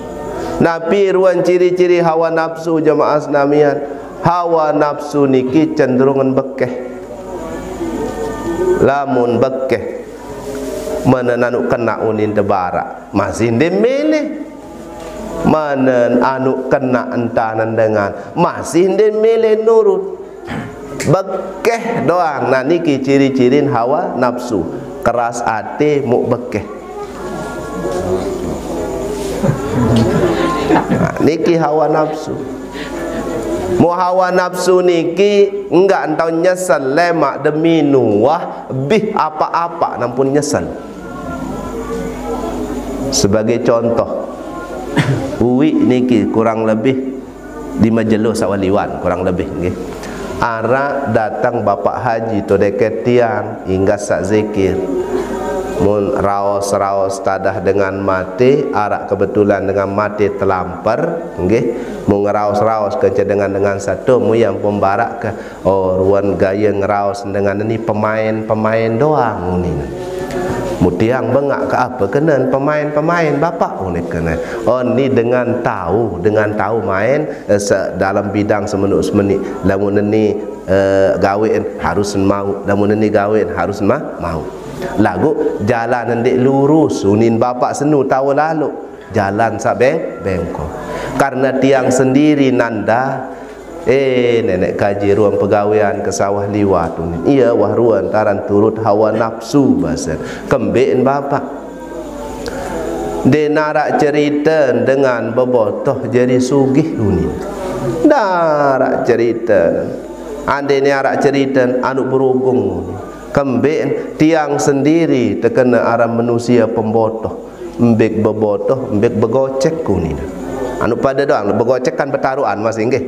Napi ruan ciri-ciri hawa nafsu, jemaah senamian? Hawa nafsu niki cenderungen bekeh. Lamun bekeh, menen anu kena unin tebarak, masih ndeq mele. Menen anu kena entanen dengan, masih ndeq mele nurut. Bekeh doang. Nah, niki ciri-cirin hawa nafsu. Keras ate, muq bekeh. Nah, niki hawa nafsu. Muq hawa nafsu niki enggak entau nyesel lemaq demi nuah bih apaq-apaq nampun nyesel. Sebagai contoh, uiq niki kurang lebih lime jelo saq wah liwat, kurang lebih, nggih. Araq dateng Bapak Haji to deket tiang, inggas saq zikir. Mun raos-raos tadah dengan mate, araq kebetulan dengan mate telamper, nggih. Mun ngeraos-raos kance dengan-dengan sato, mu yang pembarak ke Oh, ruan gaye ngeraos dengan ni pemain-pemain doang, unin. Mutiang bengaq ke apa kenen pemain-pemain, Bapak, unin kenen. Oh, ni dengan tahu, dengan tahu main, eh, se-, dalam bidang semenuk-semenik. Lamun ni, eh, gawean harus mau, lamun ni gawean harus ma-, mau. Laguq jalan ndeq lurus, unin Bapak senu tahu lalu. Jalan saq beng-, bengkok. Karena tiang sendiri nanda, eh, neneq kaji ruan pegawean ke saq wah liwat unin. Iya, wah ruan taran turut hawa nafsu, basen. Kembeqn Bapak? Ndeq naraq ceriten dengan bebotoh jari sugih unin. Ndaraq ceriten. Andene araq ceriten, anu berugung unin. Kembeqn? Tiang sendiri tekene aran manusie pembotoh. Mbek bebotoh, mbek begocek kunine. Anu pade doang, begocek kan betaruan masih, nggih.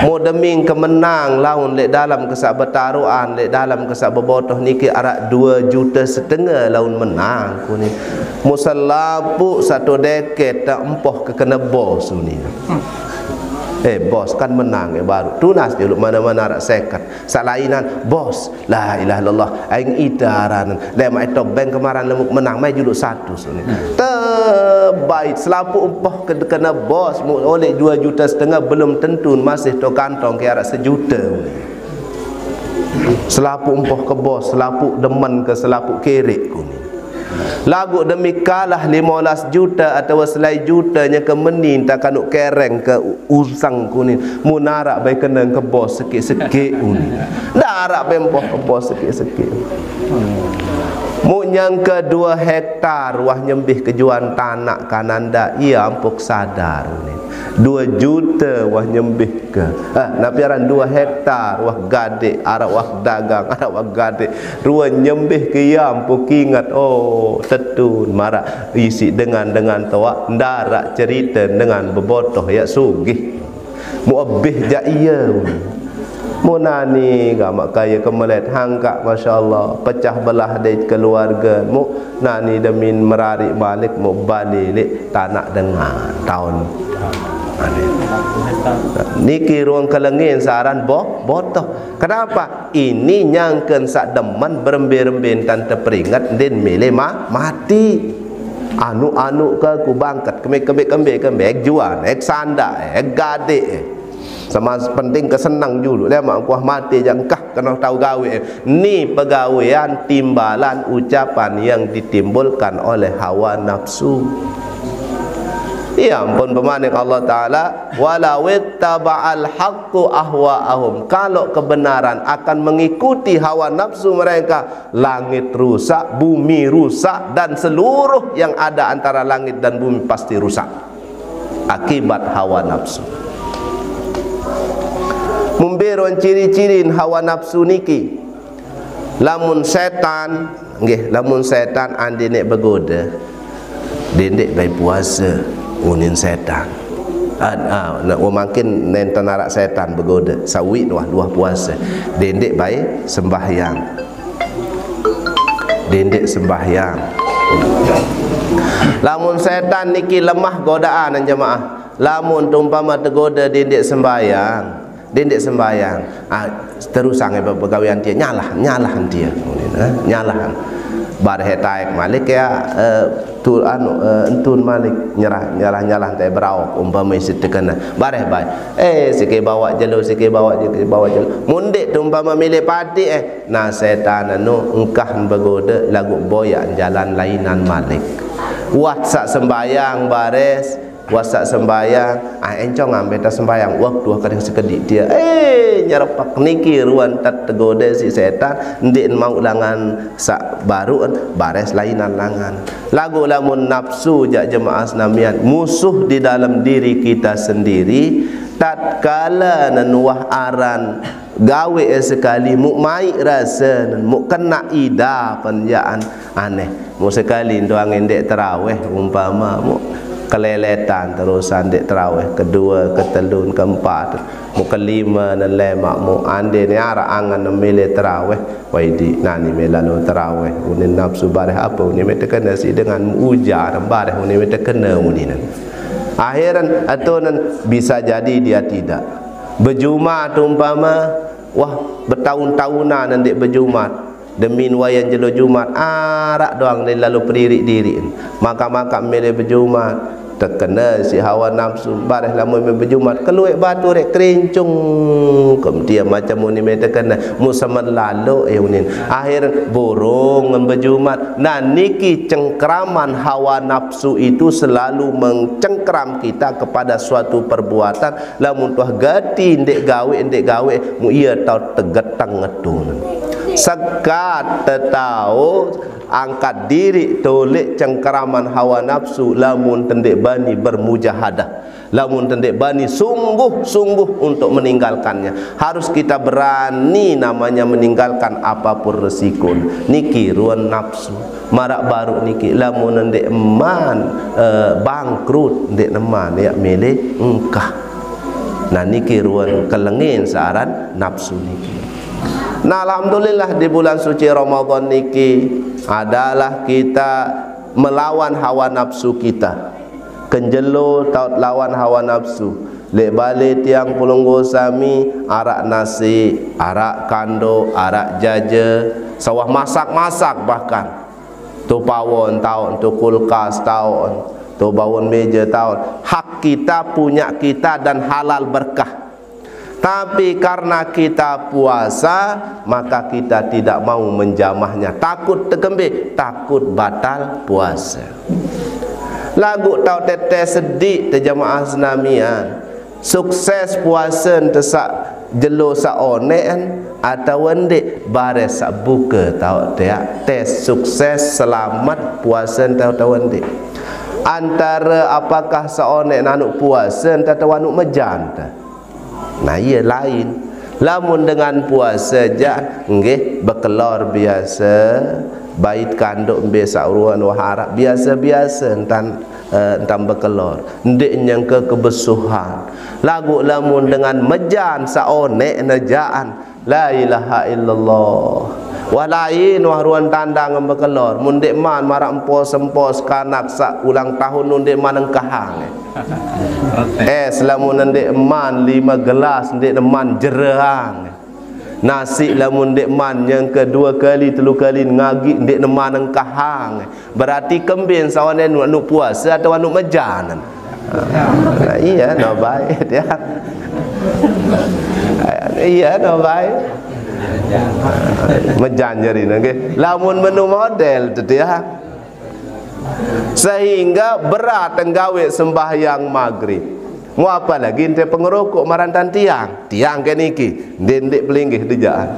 Mo deming kemenang laun leq dalem kesaq betaruan, leq dalem kesaq bebotoh niki araq due jute setenge laun menang kunine. Mo selapuq sato deket tak empoh kekene bos kunine. Eh, bos kan menang, eh, baru. Tunas juluq mane-mane araq seket. Saq lainan, bos. La ilaha illallah. Aing ite aranen. Lemaq eto beng kemaran lemuk menang, mai juluq satu suni. Tebait, selapuq empoh ke-, kene bos, mu-, oleh due jute setenge, belum tentu masih to kantong ke araq sejute. Selapuq empoh ke bos, selapuq demen ke, selapuq kerek kuni. Laguq demi kalah lime olas jute atawa selai jute nyeke meni enta kanuq kereng ke u-, useng kunin. Mun araq bai keneng ke bos sekeq-sekeq kunin. Ndaraq bai empoh ke bos sekeq-sekeq. Mun nyangke due hektar wah nyembih kejuan tanaq kananda, ie ampuk sadar kunin. Due jute wah nyembih ke. Ah, napi aran due hektar, wah gadeq, araq wah dagang, araq wah gadeq. Ruen nyembih ke ie ampuk inget, oh, tetun, maraq isiq dengan-dengan toaq, ndaraq cerite dengan bebotoh yaq sugih. Mu ebih jak iya. Mu nani gamak kaya kemelet hangkak, masya Allah, pecah belah dek keluarga. Mu nani demin merari malik, mu balik lek tanak dengan taun. Niki ruang kelengin saran boh, botoh. Kenapa? Ini nyangken sak demen berembe-rembe tan teperingat din milih ma-, mati. Anu-anu ke ku bangket, kembe-kembe, kembe, kembe, ek juan, ek sandak, ek gadek. Sama penting ke senang julu, lemak kuah mati jangkah kena tahu gawe. Ni pegawean timbalan ucapan yang ditimbulkan oleh hawa nafsu. Iya, ampun pemanik Allah Ta'ala, "Walau ittaba'al haqqu ahwa'ahum." Kalau kebenaran akan mengikuti hawa nafsu mereka, langit rusak, bumi rusak, dan seluruh yang ada antara langit dan bumi pasti rusak akibat hawa nafsu. Mumberon ciri-cirin hawa nafsu niki. Lamun setan, nggih, lamun setan andene begoda, dendek bai puasa, unin setan. Ah, ah, nak, oh, makin nenten arak setan begoda, sawi luah, luah puasa. Dendek bai sembahyang. Dendek sembahyang. Lamun setan niki lemah godaan, jemaah. Lamun tumpama tegoda dendek sembahyang, dendek sembahyang. Ah, terus angai begawean dia, nyalah, nyalah dia. Eh, nyalah. Bareh taek malik ya, eh, tur anu, eh, entun malik, nyerah, nyalah, nyalah te berau, umpama isi tekena. Bareh bai. Eh, sike bawa jelo, sike bawa jelo, sike bawa jelo. Mundek tumpama milih pati, eh, nah, setan anu engkah begoda lagu boyak jalan lainan malik. Wah, sak sembahyang bares, wah, sak sembahyang, ah, encong ambe ta sembahyang, waktu kering sekedik dia. Eh, nyerepak niki ruan tat tegoda si setan, ndik mau langan sak baru, bares lainan langan. Lagu lamun nafsu jak jemaah senamian, musuh di dalam diri kita sendiri, tatkala nenuah aran gawe, eh, sekali mu mai rasa, mu kena ida penjaan aneh. Mu sekali tuang indek teraweh umpama, mu keleletan terusan dek teraweh kedua, ketelun, keempat, mu kelima, nelemak mu ande ni arak angan milih teraweh. Wai di nani me lalu teraweh, unin nafsu bareh apa, unin me tekena si dengan mu ujar bareh, unin me tekena unin. Akhiran atau nan bisa jadi dia tidak. Bejumat umpama, wah, bertahun-tahunan ndik bejumat. Demin wayan jelo Jumat, arak doang ni lalu peririk diri. Maka-maka milih bejumat. Tekena si hawa nafsu, bareh lamun me bejumat, keluek batu rek kerincung. Kem dia macam uni me tekena, musaman lalu, eh, unin. Akhir burung ngan bejumat. Nah, niki cengkraman hawa nafsu itu selalu mencengkram kita kepada suatu perbuatan. Lamun tuah gati ndik gawe, ndik gawe, mu iya tau tegetang ngetun. Sekat tetau angkat diri tolek cengkraman hawa nafsu, lamun tendik bani bermujahadah, lamun tendik bani sungguh-sungguh untuk meninggalkannya. Harus kita berani namanya meninggalkan apapun resiko. Niki ruan nafsu. Marak baru niki, lamun ndik eman, eh, bangkrut, ndik neman ya milih engkah. Nah, niki ruan kelengin searan nafsu niki. Nah, alhamdulillah, di bulan suci Ramadan niki adalah kita melawan hawa nafsu kita. Kenjelo taut lawan hawa nafsu. Lek bale tiang pelungguh sami, arak nasi, arak kando, arak jaja, sawah masak-masak bahkan. Tu pawon taun, tu kulkas taun, tu bawon meja taun. Hak kita, punya kita, dan halal berkah. Tapi karena kita puasa, maka kita tidak mau menjamahnya. Takut tekembe, takut batal puasa. Lagu tau tetes sedik te jamaah senamian. Sukses puasa ente sak jelo sak onek en atau ndik, bares sak buka tau teak tes sukses selamat puasa ente atau ndik. Antara apakah sak onek nanuk puasa ente atau anuk mejan te? Nah, iya lain. Lamun dengan puasa ja, nggih, bekelor biasa, bait kanduk mbe sauruan wah arak biasa-biasa, entan eh, entang bekelor. Ndeq nyengke kebesuhan. Laguq lamun dengan mejan saoneq ne jaan, la ilaha illallah. Wah lain wah ruan tandang bekelor. Mun ndeqman maraq empos-empos kanak saq ulang tahun nu ndeqman engkahang. Es lamun ndeqman lime gelas ndeqman jerehang. Nasiq lamun ndeqman nyengke due kali, telu kali ngagiq ndeqman engkahang. Berarti kemben saoneq nu, nu puase atau nu mejan? Nah, iya, no bae, ya. Iya, no bae. Mejan jari nggih. Lamun menu model tu, ya. Sehingga berat nggawe sembahyang maghrib. Mu apalagi ente pengerokok marantan tiang. Tiang ke niki, ndeq, ndeq pelinggih dejaan.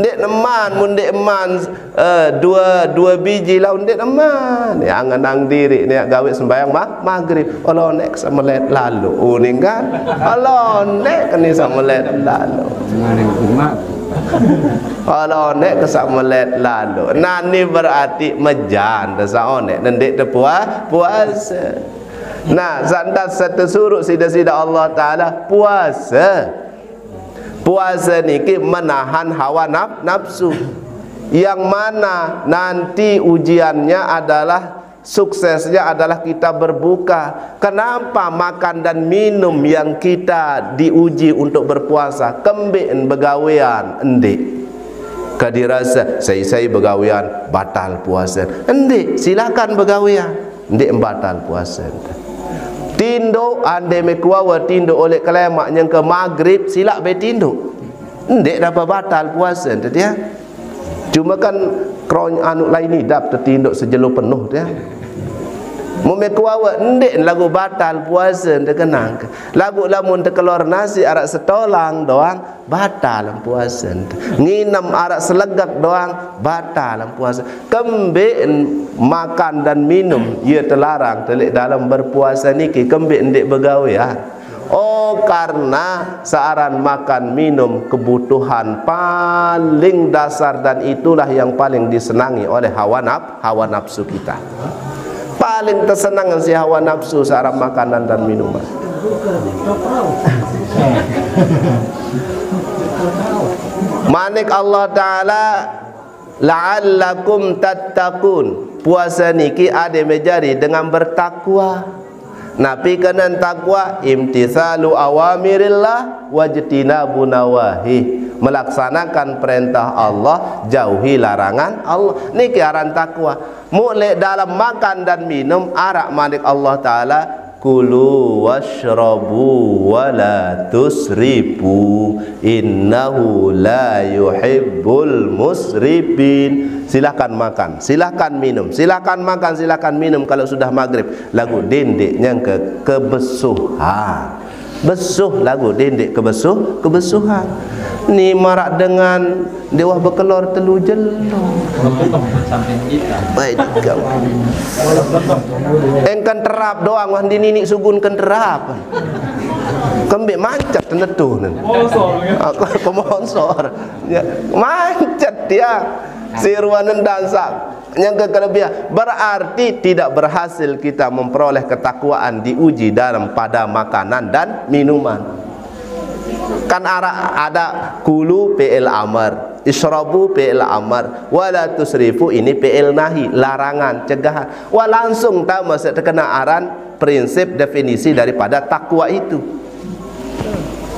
Ndeq neman, mun ndeq eman, eh, due, due biji laun ndeq neman. Ya, ngenang diriq ne gawe sembahyang ma-, maghrib. Oloneq semelet lalo. Uning kan? Oloneq keni semelet lalo. Oloneq ke semelet lalo. Nani berarti mejan te saoneq ne ndeq tepua-, puase. Nah, santas saq tesuruq side-side Allah Taala puase. Puase niki menahan hawa naf-, nafsu. Yang mana nanti ujiannya adalah, suksesnya adalah kita berbuka. Kenapa makan dan minum yang kita diuji untuk berpuasa? Kembeqn begawean, ndeq. Ke dirase, sai-sai begawean, batal puase. Ndeq, silakan begawean. Ndeq batal puase. Tindoq, ande me kuawe tindoq oleq kelemaq nyengke maghrib, silaq be tindoq. Ndeq dapa batal puase, ndeq ya. Cuma kan krony anu lain idap tetindoq sejelo penuh, ya. Mun me kuawe ndeq laguq batal puase, ndeq kenang. Laguq lamun tekelor nasi araq setolang doang, batal puase. Nginem araq selegek doang, batal puase. Kembeqn makan dan minum, ye telarang, teleq dalem berpuase niki, kembeq ndeq begawean. Oh, karena searan makan minum kebutuhan paling dasar dan itulah yang paling disenangi oleh hawa naf-, hawa nafsu kita. Paling tesenangan si hawa nafsu searan makanan dan minuman. Manik Allah Ta'ala, "La'allakum tattaqun." Puase niki ade mejari dengan bertakwa. Napi kenan takwa? Imtitsalu awamirillah wajtinabu nawahi. Melaksanakan perintah Allah, jauhi larangan Allah. Niki aran takwa. Muq leq dalem makan dan minum araq manik Allah Ta'ala, "Kulu wasyrabu wa la tusrifu, innahu la yuhibbul musrifin." Silahkan makan, silahkan minum, silahkan makan, silahkan minum kalau sudah maghrib. Laguq dendeq nyangke kebesuhan. Besuh laguq dendeq kebesuh, kebesuhan. Ni maraq dengan ndeq wah bekelor telu jelo. Baik, kawan. Engken terap doang, wah, di niniq sugun ken terap. Kembeq mancet tenetuh nen. Aku kemonsor. Ya, mancet dia. Siruan nendang sak. Yang ke kelebihan, berarti tidak berhasil kita memperoleh ketakwaan, diuji dalam pada makanan dan minuman. Kan araq ada kulu fi'il amar, isyrabu fi'il amar, wala tusrifu ini fi'il nahi, larangan, cegahan. Wah, langsung tahu maksud terkena aran prinsip definisi daripada takwa itu.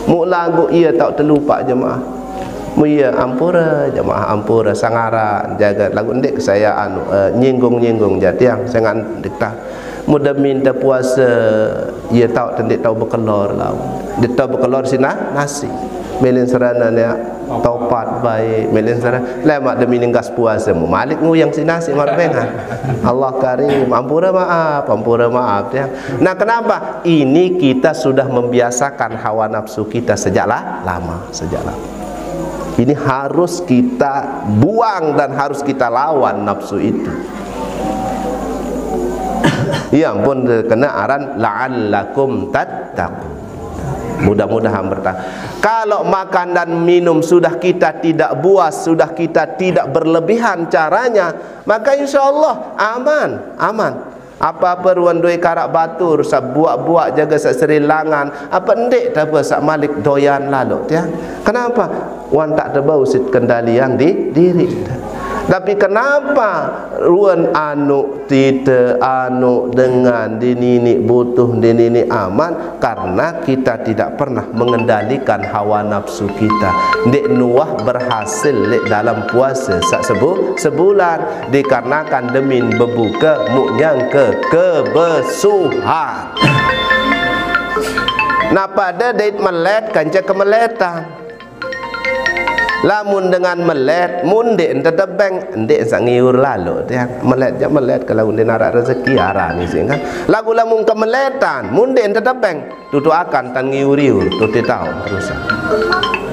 Muq laguq ie taoq telu paq jemaah. Mu ie ampure jemaah, ampure sangaran jaga laguq ndeq ke saya anu, eh, nyinggung-nyinggung jaq tiang, sengan ndeq tah. Mu demin te puase, ie taoq te ndeq tao bekelor laun. Ndeq tao bekelor sina nasi. Melin serana ne topat baik, melin serana. Lemaq demin ninggas puase, mu malik nguyang sina si marpengan. Allah Karim, ampure maaf, ampure maaf, ya. Nah, kenapa? Ini kita sudah membiasakan hawa nafsu kita sejak la-, lama, sejak lama. Ini harus kita buang dan harus kita lawan nafsu itu. Ya ampun, kena aran la'allakum tattaqun. Mudah-mudahan bertah. Kalau makan dan minum sudah kita tidak buas, sudah kita tidak berlebihan caranya, maka insya Allah aman, aman. Apa-apa ruan doi karak batur, saq buaq-buaq jage saq serilangan, apa ndeq tapa saq malik doyan lalo tiang. Kenapa? Wan tak tebau sit kendalian di diri. Tapi kenapa ruan anu tite, anu dengan di nini butuh, di nini aman? Karena kita tidak pernah mengendalikan hawa nafsu kita. Ndeq nuah berhasil leq dalam puase saq sebu-, sebulan, dikarenakan demin bebuke muq nyangke kebesuhan. Nah, pade dait melet kance kemeletan. Lamun dengan melet, mun ndeq ente tebeng, ndeq saq ngiur lalo tiang. Melet jaq melet, kalau ndeq naraq rezeki, araq ngising kan. Laguq lamun kemeletan, mun ndeq ente tebeng, tutuqakan tan ngiur-iur, tuti taun terusan.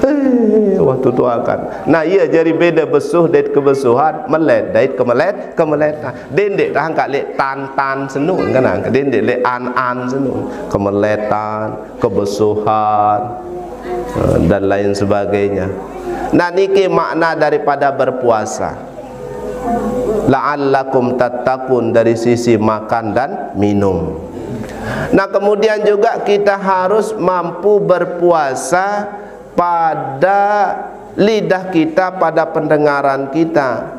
Eh, wah, tutuqakan. Nah, ie jari bede besuh dait kebesuhan, melet dait kemelet, kemeletan. Dendeq tangkaq leq tan-tan senun kan, dendeq leq an-an senun. Kemeletan, kebesuhan, eh, dan lain sebagainya. Nah, niki makna daripada berpuasa. La'allakum tattaqun dari sisi makan dan minum. Nah, kemudian juga kita harus mampu berpuasa pada lidah kita, pada pendengaran kita.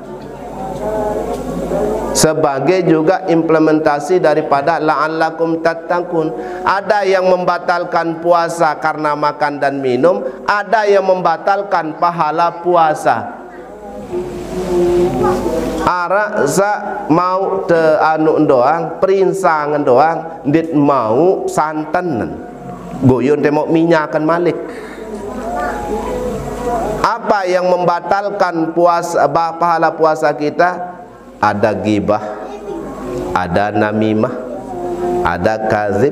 Sebagai juga implementasi daripada la'allakum tattaqun. Ada yang membatalkan puasa karena makan dan minum, ada yang membatalkan pahala puasa. Araq saq mauq te anu doang, perinsang doang, ndeq mauq santen. Goyon te mauq minyakan malik. Apa yang membatalkan puasa, ba-, pahala puasa kita? Ada gibah, ada namimah, ada kazib.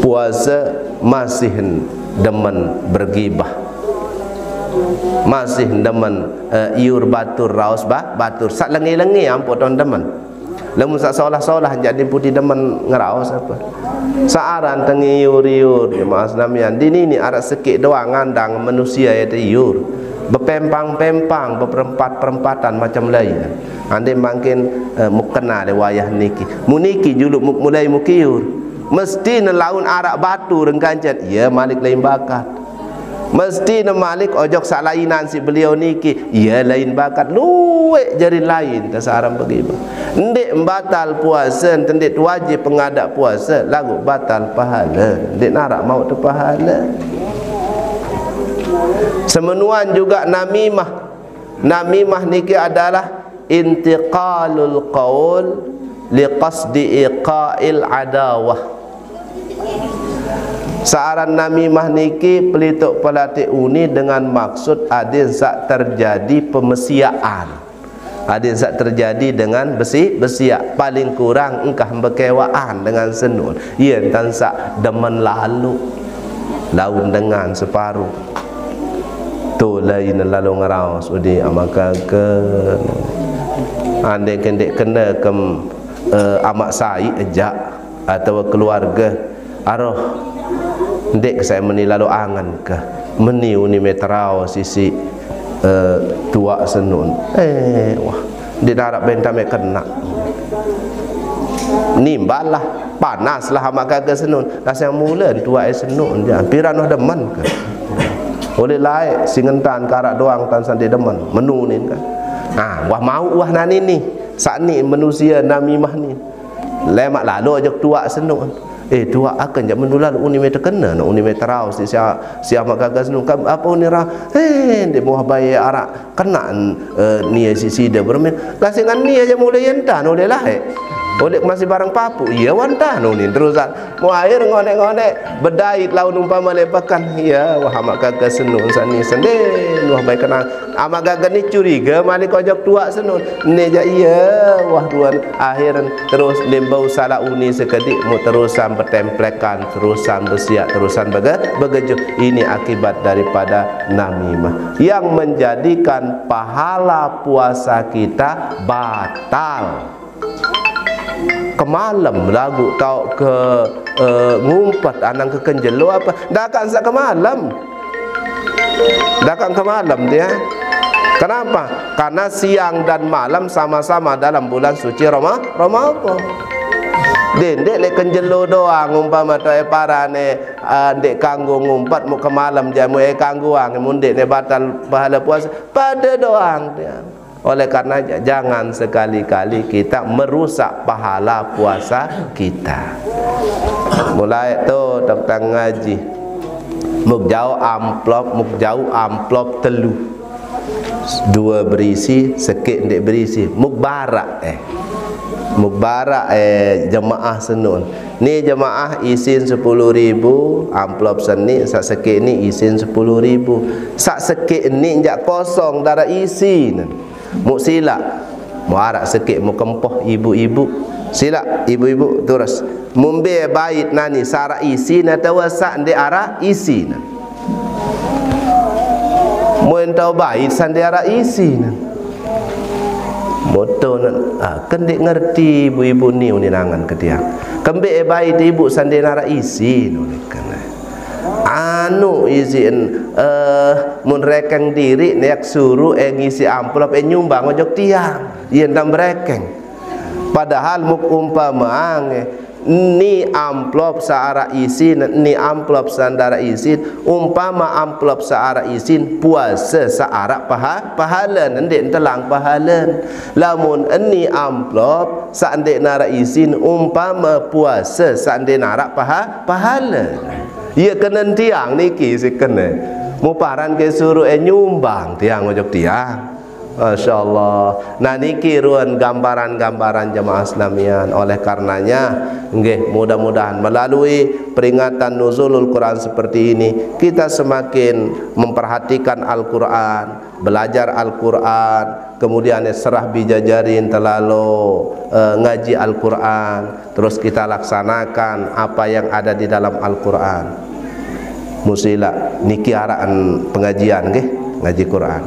Puase masih demen bergibah, masih demen, eh, iur batur, raos ba-, batur. Saq lenge-lenge ampoq ton demen. Lamun saq solah-solah jaq ndeq putih demen ngeraos apa. Saq aran tengiur-iur, jemaah senamian. Dini ni araq sekeq doang ngandang manusie ie teiur. Bepempang-pempang, beperempat-perempatan macem lain. Ande mangkin, eh, mukena leq wayah niki. Muniki juluq mu-, mulai mukiur. Mesti ne laun araq batur engkancet, ie malik lain bakat. Mesti ne malik ojok saq lainan siq beliau niki, ie lain bakat, lueq jari lain te saq aran begibah. Ndeq mbatal puase, ndeq wajib pengadaq puase, laguq batal pahale, ndeq naraq mauq te pahale. Semenuan juga namimah. Namimah niki adalah intiqalul qaul liqasdi iqa'il adawah. Saq aran namimah niki pelituq pelatik uni dengan maksud adin saq terjadi pemesiaqan. Adin saq terjadi dengan besi-, besiaq, paling kurang engkah bekewaqan dengan senun. Ie ntan saq demen lalo. Laun dengan separo. To lain lalo ngeraos udi Amaq Kake. Ande ke ndeq kene kem, eh, Amaq Sai ejaq atau keluarge, aroh ndeq ke sai meni lalo angen ke. Meni uni me terao sisi, eh, tuaq senun. Eh, wah, ndeq naraq benta me kena. Nimbal lah, panas lah Amaq Kake senun. Lah siang mule tuaq e senun, ja. Piran wah demen ke. Oleh laeq, singentan karak doang tan sandi demen. Menunin kan. Ah, wah mauq wah nani ni. Saq ni manusie namimah ni. Lemaq lalo ojok tuaq senun. Eh, tuaq aken jaq menu lalo uni me tekene, no uni me terao si sia, sia Amaq Kake senun. Kam, apa uni ra? Eh, ndeq muah bae araq. Kena, eh, nie si side bermin. Lah sing nie aja mulai entan oleh laeq. Oleh masih bareng papuq. Ie wan tan unin terusan. Muahir ngoneq-ngoneq bedait laun umpame leq peken. Ie, wah, Amaq Kake senun sani senden. Wah, bae kenang. Amaq Kake ni curiga malik ojok tuaq senun. Ne jaq ie, wah, ruan akhir terus ndeq bau salaq uni sekediq, mu terusan betemplekan, terusan besiaq, terusan bege-, begejuh. Ini akibat daripada namimah yang menjadikan pahala puasa kita batal. Kemalem laguq taoq ke, eh, ngumpet anang ke kenjelo apa? Dakaq saq kemalem. Dakaq kemalem tie. Kenapa? Karena siang dan malam sama-sama dalam bulan suci Roma-, Ramadan. Dendek lek kenjelo doang umpama to e parane, eh, ndek kanggo ngumpat mu ke malam jamu e kanggo ang, mu ndek ne batal pahala puasa. Pada doang dia. Oleh karenanya, jangan sekali-kali kita merusak pahala puasa kita. Mulai tu tentang ngaji. Muk jauh amplop, muk jauh amplop telu. Dua berisi, sekik ndik berisi. Muk barak eh. Muk barak eh jemaah senun. Ni jemaah isin sepuluh ribu, amplop seni, sak sekik ni isin sepuluh ribu. Sak sekik ni njak kosong dara isin. Muk silak, muk arak sekik muk kempoh ibu-ibu. Silak ibu-ibu terus. Mumbe bait nani sarak isin atawa sak nde arak isin. Mun tau bait sande arak isin. Moto nan, ah, kendek ngerti ibu-ibu ni uninangan ketiak. Kembe e bait ibu sande narak isin uninangan. Anu isin, eh, mun rekeng diri neak suruh e ngisi amplop e nyumbang ojok tiang. Yen tam rekeng. Padahal muk umpama ange ni amplop searak isin, ni amplop sandara isin, umpama amplop searak isin, puasa searak paha-, pahala, nendek telang pahala. Lamun ni amplop sandek narak isin, umpama puasa sandek narak paha-, pahala. Iya kenen tiang niki si kene. Muparan ke suruh e nyumbang tiang ojok tiang. Masya Allah. Nah, niki ruan gambaran-gambaran jemaah senamian. Oleh karenanya, nggih, mudah-mudahan melalui peringatan Nuzulul Quran seperti ini, kita semakin memperhatikan Al-Quran, belajar Al-Quran, kemudian serah bijajarin terlalu, eh, ngaji Al-Quran, terus kita laksanakan apa yang ada di dalam Al-Quran. Musila niki arakan pengajian nggih, ngaji Quran.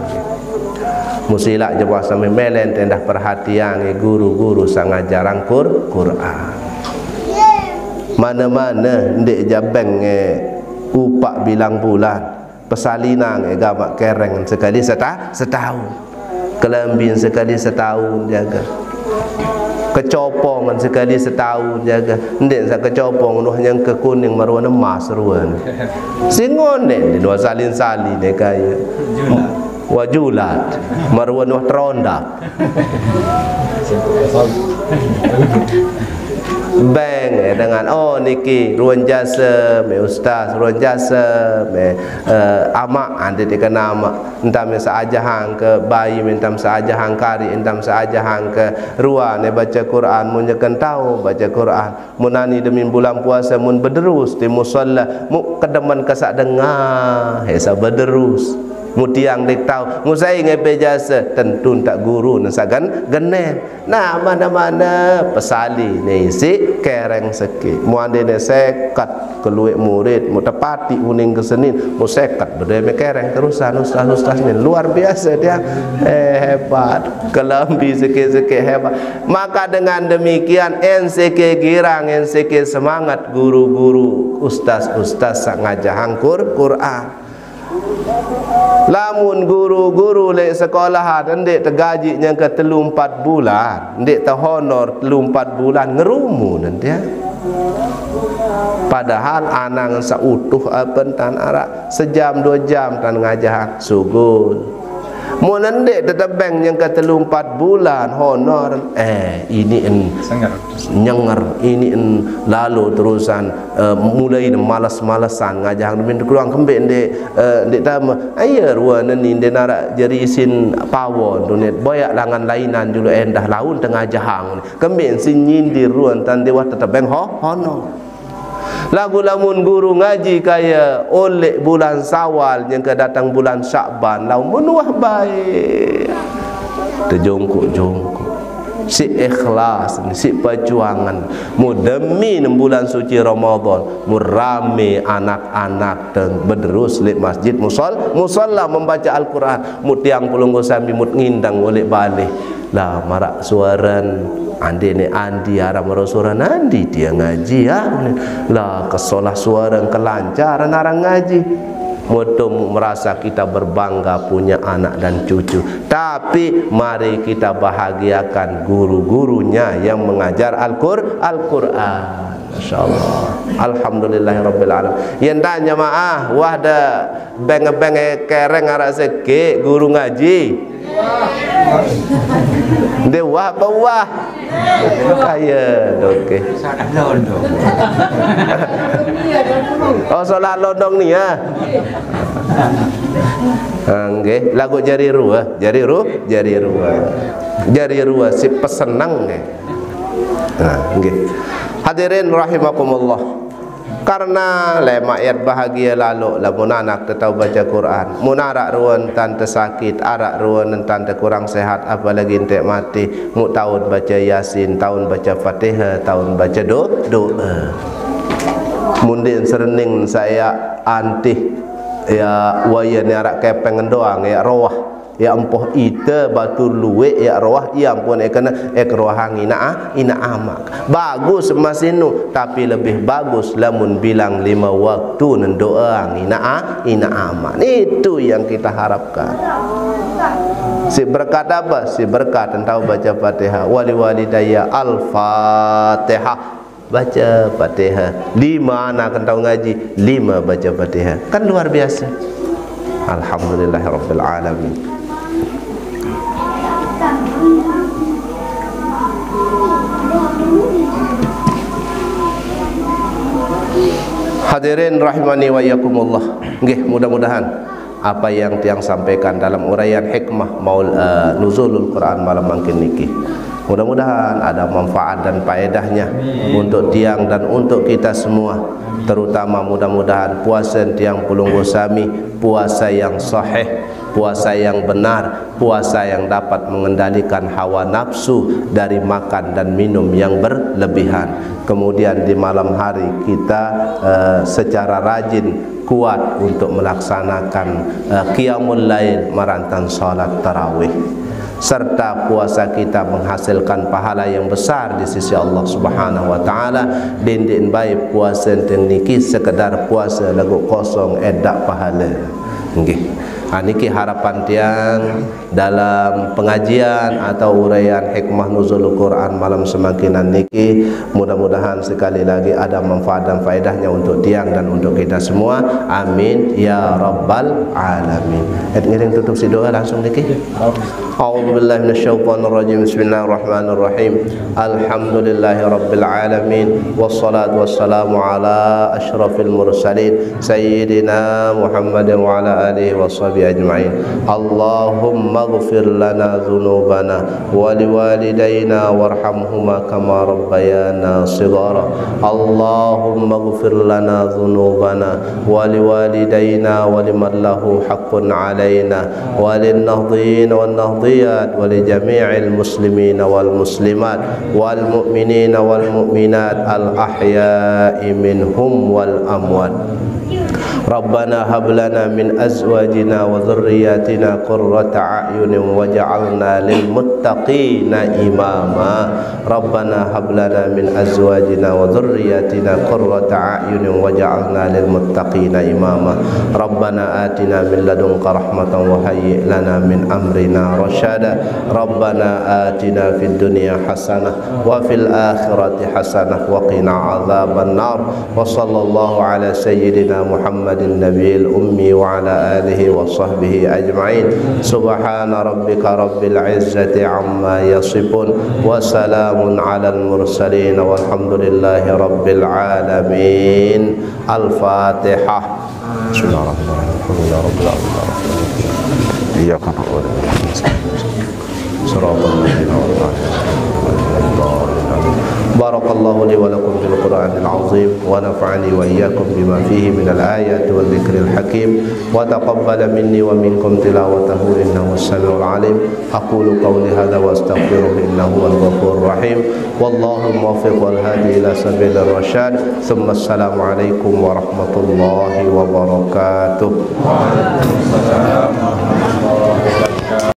Musila jemaah sami melen tendah perhatian nggih guru-guru sang ngajarang Qur-, Quran. Mana-mana ndik jabeng nge upak bilang bulan, pesalinang nge gamak kereng sekali seta-, setahun. Kelambin sekali setahun jaga. Kecopongan sekali setahun jaga. Ndik sa kecopong nuh nyang ke kuning maruan emas ruan. Singon ne, ne nuh salin-salin ne kaya. Wajulat. Maruan nuh terondak. Beng, eh, dengan, oh, niki ruan jasa me ustaz, ruan jasa me, eh, amak, ande dikena amak. Entah me seajahang ke bayi, entah seajahang kari, entah seajahang ke ruan, eh, baca Quran, mun nyeken tau baca Quran. Mun ani demi bulan puasa, mun bederus di musalla, mu kedemen kesak dengah, eh, sa bederus. Mu tiang dik tau, mu sai ngepe jasa, tentu tak guru, nesagan genen. Nah, mana-mana pesali ne isi kereng seki. Mu ande ne seket keluek murid, mu tepati uning ke Senin, mu seket bedue me kereng terusan ustaz-ustaz ni. Luar biasa dia. Eh, hebat. Kelambi seki-seki hebat. Maka dengan demikian, N C K girang, N C K semangat guru-guru, ustaz-ustaz sak ngajahang Qur-, Quran. Lamun guru-guru lek sekolahan ndik tegaji nyang ke telu empat bulan, ndik tehonor telu empat bulan, ngerumun ente. Padahal anang seutuh apen tan arak sejam dua jam tan ngajah sugul. Mun ndik tetebeng nyang ke telu empat bulan honor, eh, ini en nyenger, ini en lalu terusan, eh, mulai males-malesan ngajahang min keluang kembe nde, eh, nde tama. Ayo ruan ni nde narak jeri isin pawon tu net boyak langan lainan julu endah laun tengah jahang. Kembe sin nyindir ruan tan dewah tetebeng ho, hono. Lagu lamun guru ngaji kaya oleh bulan Sawal yang ke datang bulan Syakban, lau menuah baik. Tejongkok-jongkok. Si ikhlas, si perjuangan. Mu demi nem bulan suci Ramadan, mu rame anak-anak dan bederus lek masjid musol, musalla membaca Al-Quran. Mu tiang pulunggu sambi mut ngindang oleh balih. Lah, marak suaran andi ni andi, aram ro suaran andi dia ngaji, ya. Lah, kesolah suaran kelancaran arang ngaji. Mutu merasa kita berbangga punya anak dan cucu. Tapi mari kita bahagiakan guru-gurunya yang mengajar Al-Qur-, Al-Quran. Masya Allah. Alhamdulillahirabbil alamin. Yang tanya maaf, wah da beng-beng kereng arak seke guru ngaji. Nde wah apa wah? Kaya, oke. Oh, solat londong ni ya. Ha, nggih, lagu jari rua, jari ru, jari rua. Jari rua si pesenang nggih. Ha, nggih. Hadirin rahimakumullah. Karena lemak yat bahagia lalu lamun anak tetau baca Quran. Mun arak rua entan tesakit, arak rua entan tekurang sehat, apalagi entek mati, mu taun baca Yasin, taun baca Fatihah, taun baca do, doa. Mundin serening saya antih ya waya ni arak kepeng doang ya roah. Ya empoh ite batur luek ya roah ya ampun ekena ek roah angin ah ina amak. Bagus masinu, tapi lebih bagus lamun bilang lima waktu nendoa ngina a-, ina aman. Itu yang kita harapkan. Si berkat apa? Si berkat entau baca Fatihah. Wali wali daya Al-Fatihah. Baca Fatihah. Lima anak entau ngaji, lima baca Fatihah. Kan luar biasa. Alhamdulillahirabbil alamin. Hadirin rahimani wa iyakumullah. Nggih, mudah-mudahan apa yang tiang sampaikan dalam uraian hikmah maul, eh, nuzulul Quran malam mangkin niki. Mudah-mudahan ada manfaat dan faedahnya untuk tiang dan untuk kita semua. Terutama mudah-mudahan puasa tiang pulungguh sami, puasa yang sahih, puasa yang benar, puasa yang dapat mengendalikan hawa nafsu dari makan dan minum yang berlebihan. Kemudian di malam hari kita, eh, secara rajin kuat untuk melaksanakan, eh, qiyamul lail, marantan salat tarawih, serta puasa kita menghasilkan pahala yang besar di sisi Allah Subhanahu wa taala. Dindin baik puasa teng niki sekedar puasa lagu kosong edak pahala. Nggih. Ha, niki harapan tiang dalam pengajian atau uraian hikmah nuzul Quran malam semangkinan niki. Mudah-mudahan sekali lagi ada manfaat dan faedahnya untuk tiang dan untuk kita semua. Amin ya rabbal alamin. Et ngiring tutup si doa langsung niki. A'udzu billahi minasyaitonir rajim. Bismillahirrahmanirrahim. Alhamdulillahi rabbil alamin. Wassalatu wassalamu ala asyrafil mursalin. Sayyidina Muhammadin wa ala alihi wa sahbihi ajma'in. Allahumma ighfir lana dzunubana wa liwalidayna warhamhuma kama rabbayana shighara. Allahumma ighfir lana dzunubana wa liwalidayna wa liman lahu haqqun alaina wa lin nahdhiyin wan nahdhiyat wa li jami'il muslimina wal muslimat wal mu'minina wal mu'minat al ahya'i minhum wal amwat. Rabbana hab lana min azwajina wa dzurriyyatina qurrata a'yunin waj'alna lil muttaqina imama. Rabbana hab lana min azwajina wa dzurriyyatina qurrata a'yunin waj'alna lil muttaqina imama. Rabbana atina min ladunka rahmatan wa hayyi' lana min amrina rasyada. Rabbana atina fid dunya hasanah wa fil akhirati hasanah wa qina adzaban nar. Wa sallallahu ala sayyidina Muhammadin nabiyil ummi wa ala alihi wa sahbihi ajma'in. Subhana rabbika rabbil izzati amma yasifun. Wa salamun alal mursalin. Walhamdulillahi rabbil alamin. Al-Fatihah. Bismillahirrahmanirrahim. Alhamdulillahirabbil alamin. Iyyaka na'budu wa iyyaka nasta'in. صراط الذين أنعمت عليهم غير المغضوب عليهم ولا الضالين. بارك الله لي ولكم في القرآن العظيم، ونفعني وإياكم بما فيه من الآيات والذكر الحكيم، وتقبل مني ومنكم تلاوته إنه هو السميع العليم. أقول قولي هذا وأستغفره إنه هو الغفور الرحيم. والله الموفق والهادي إلى سبيل الرشاد. ثم السلام عليكم ورحمة الله وبركاته.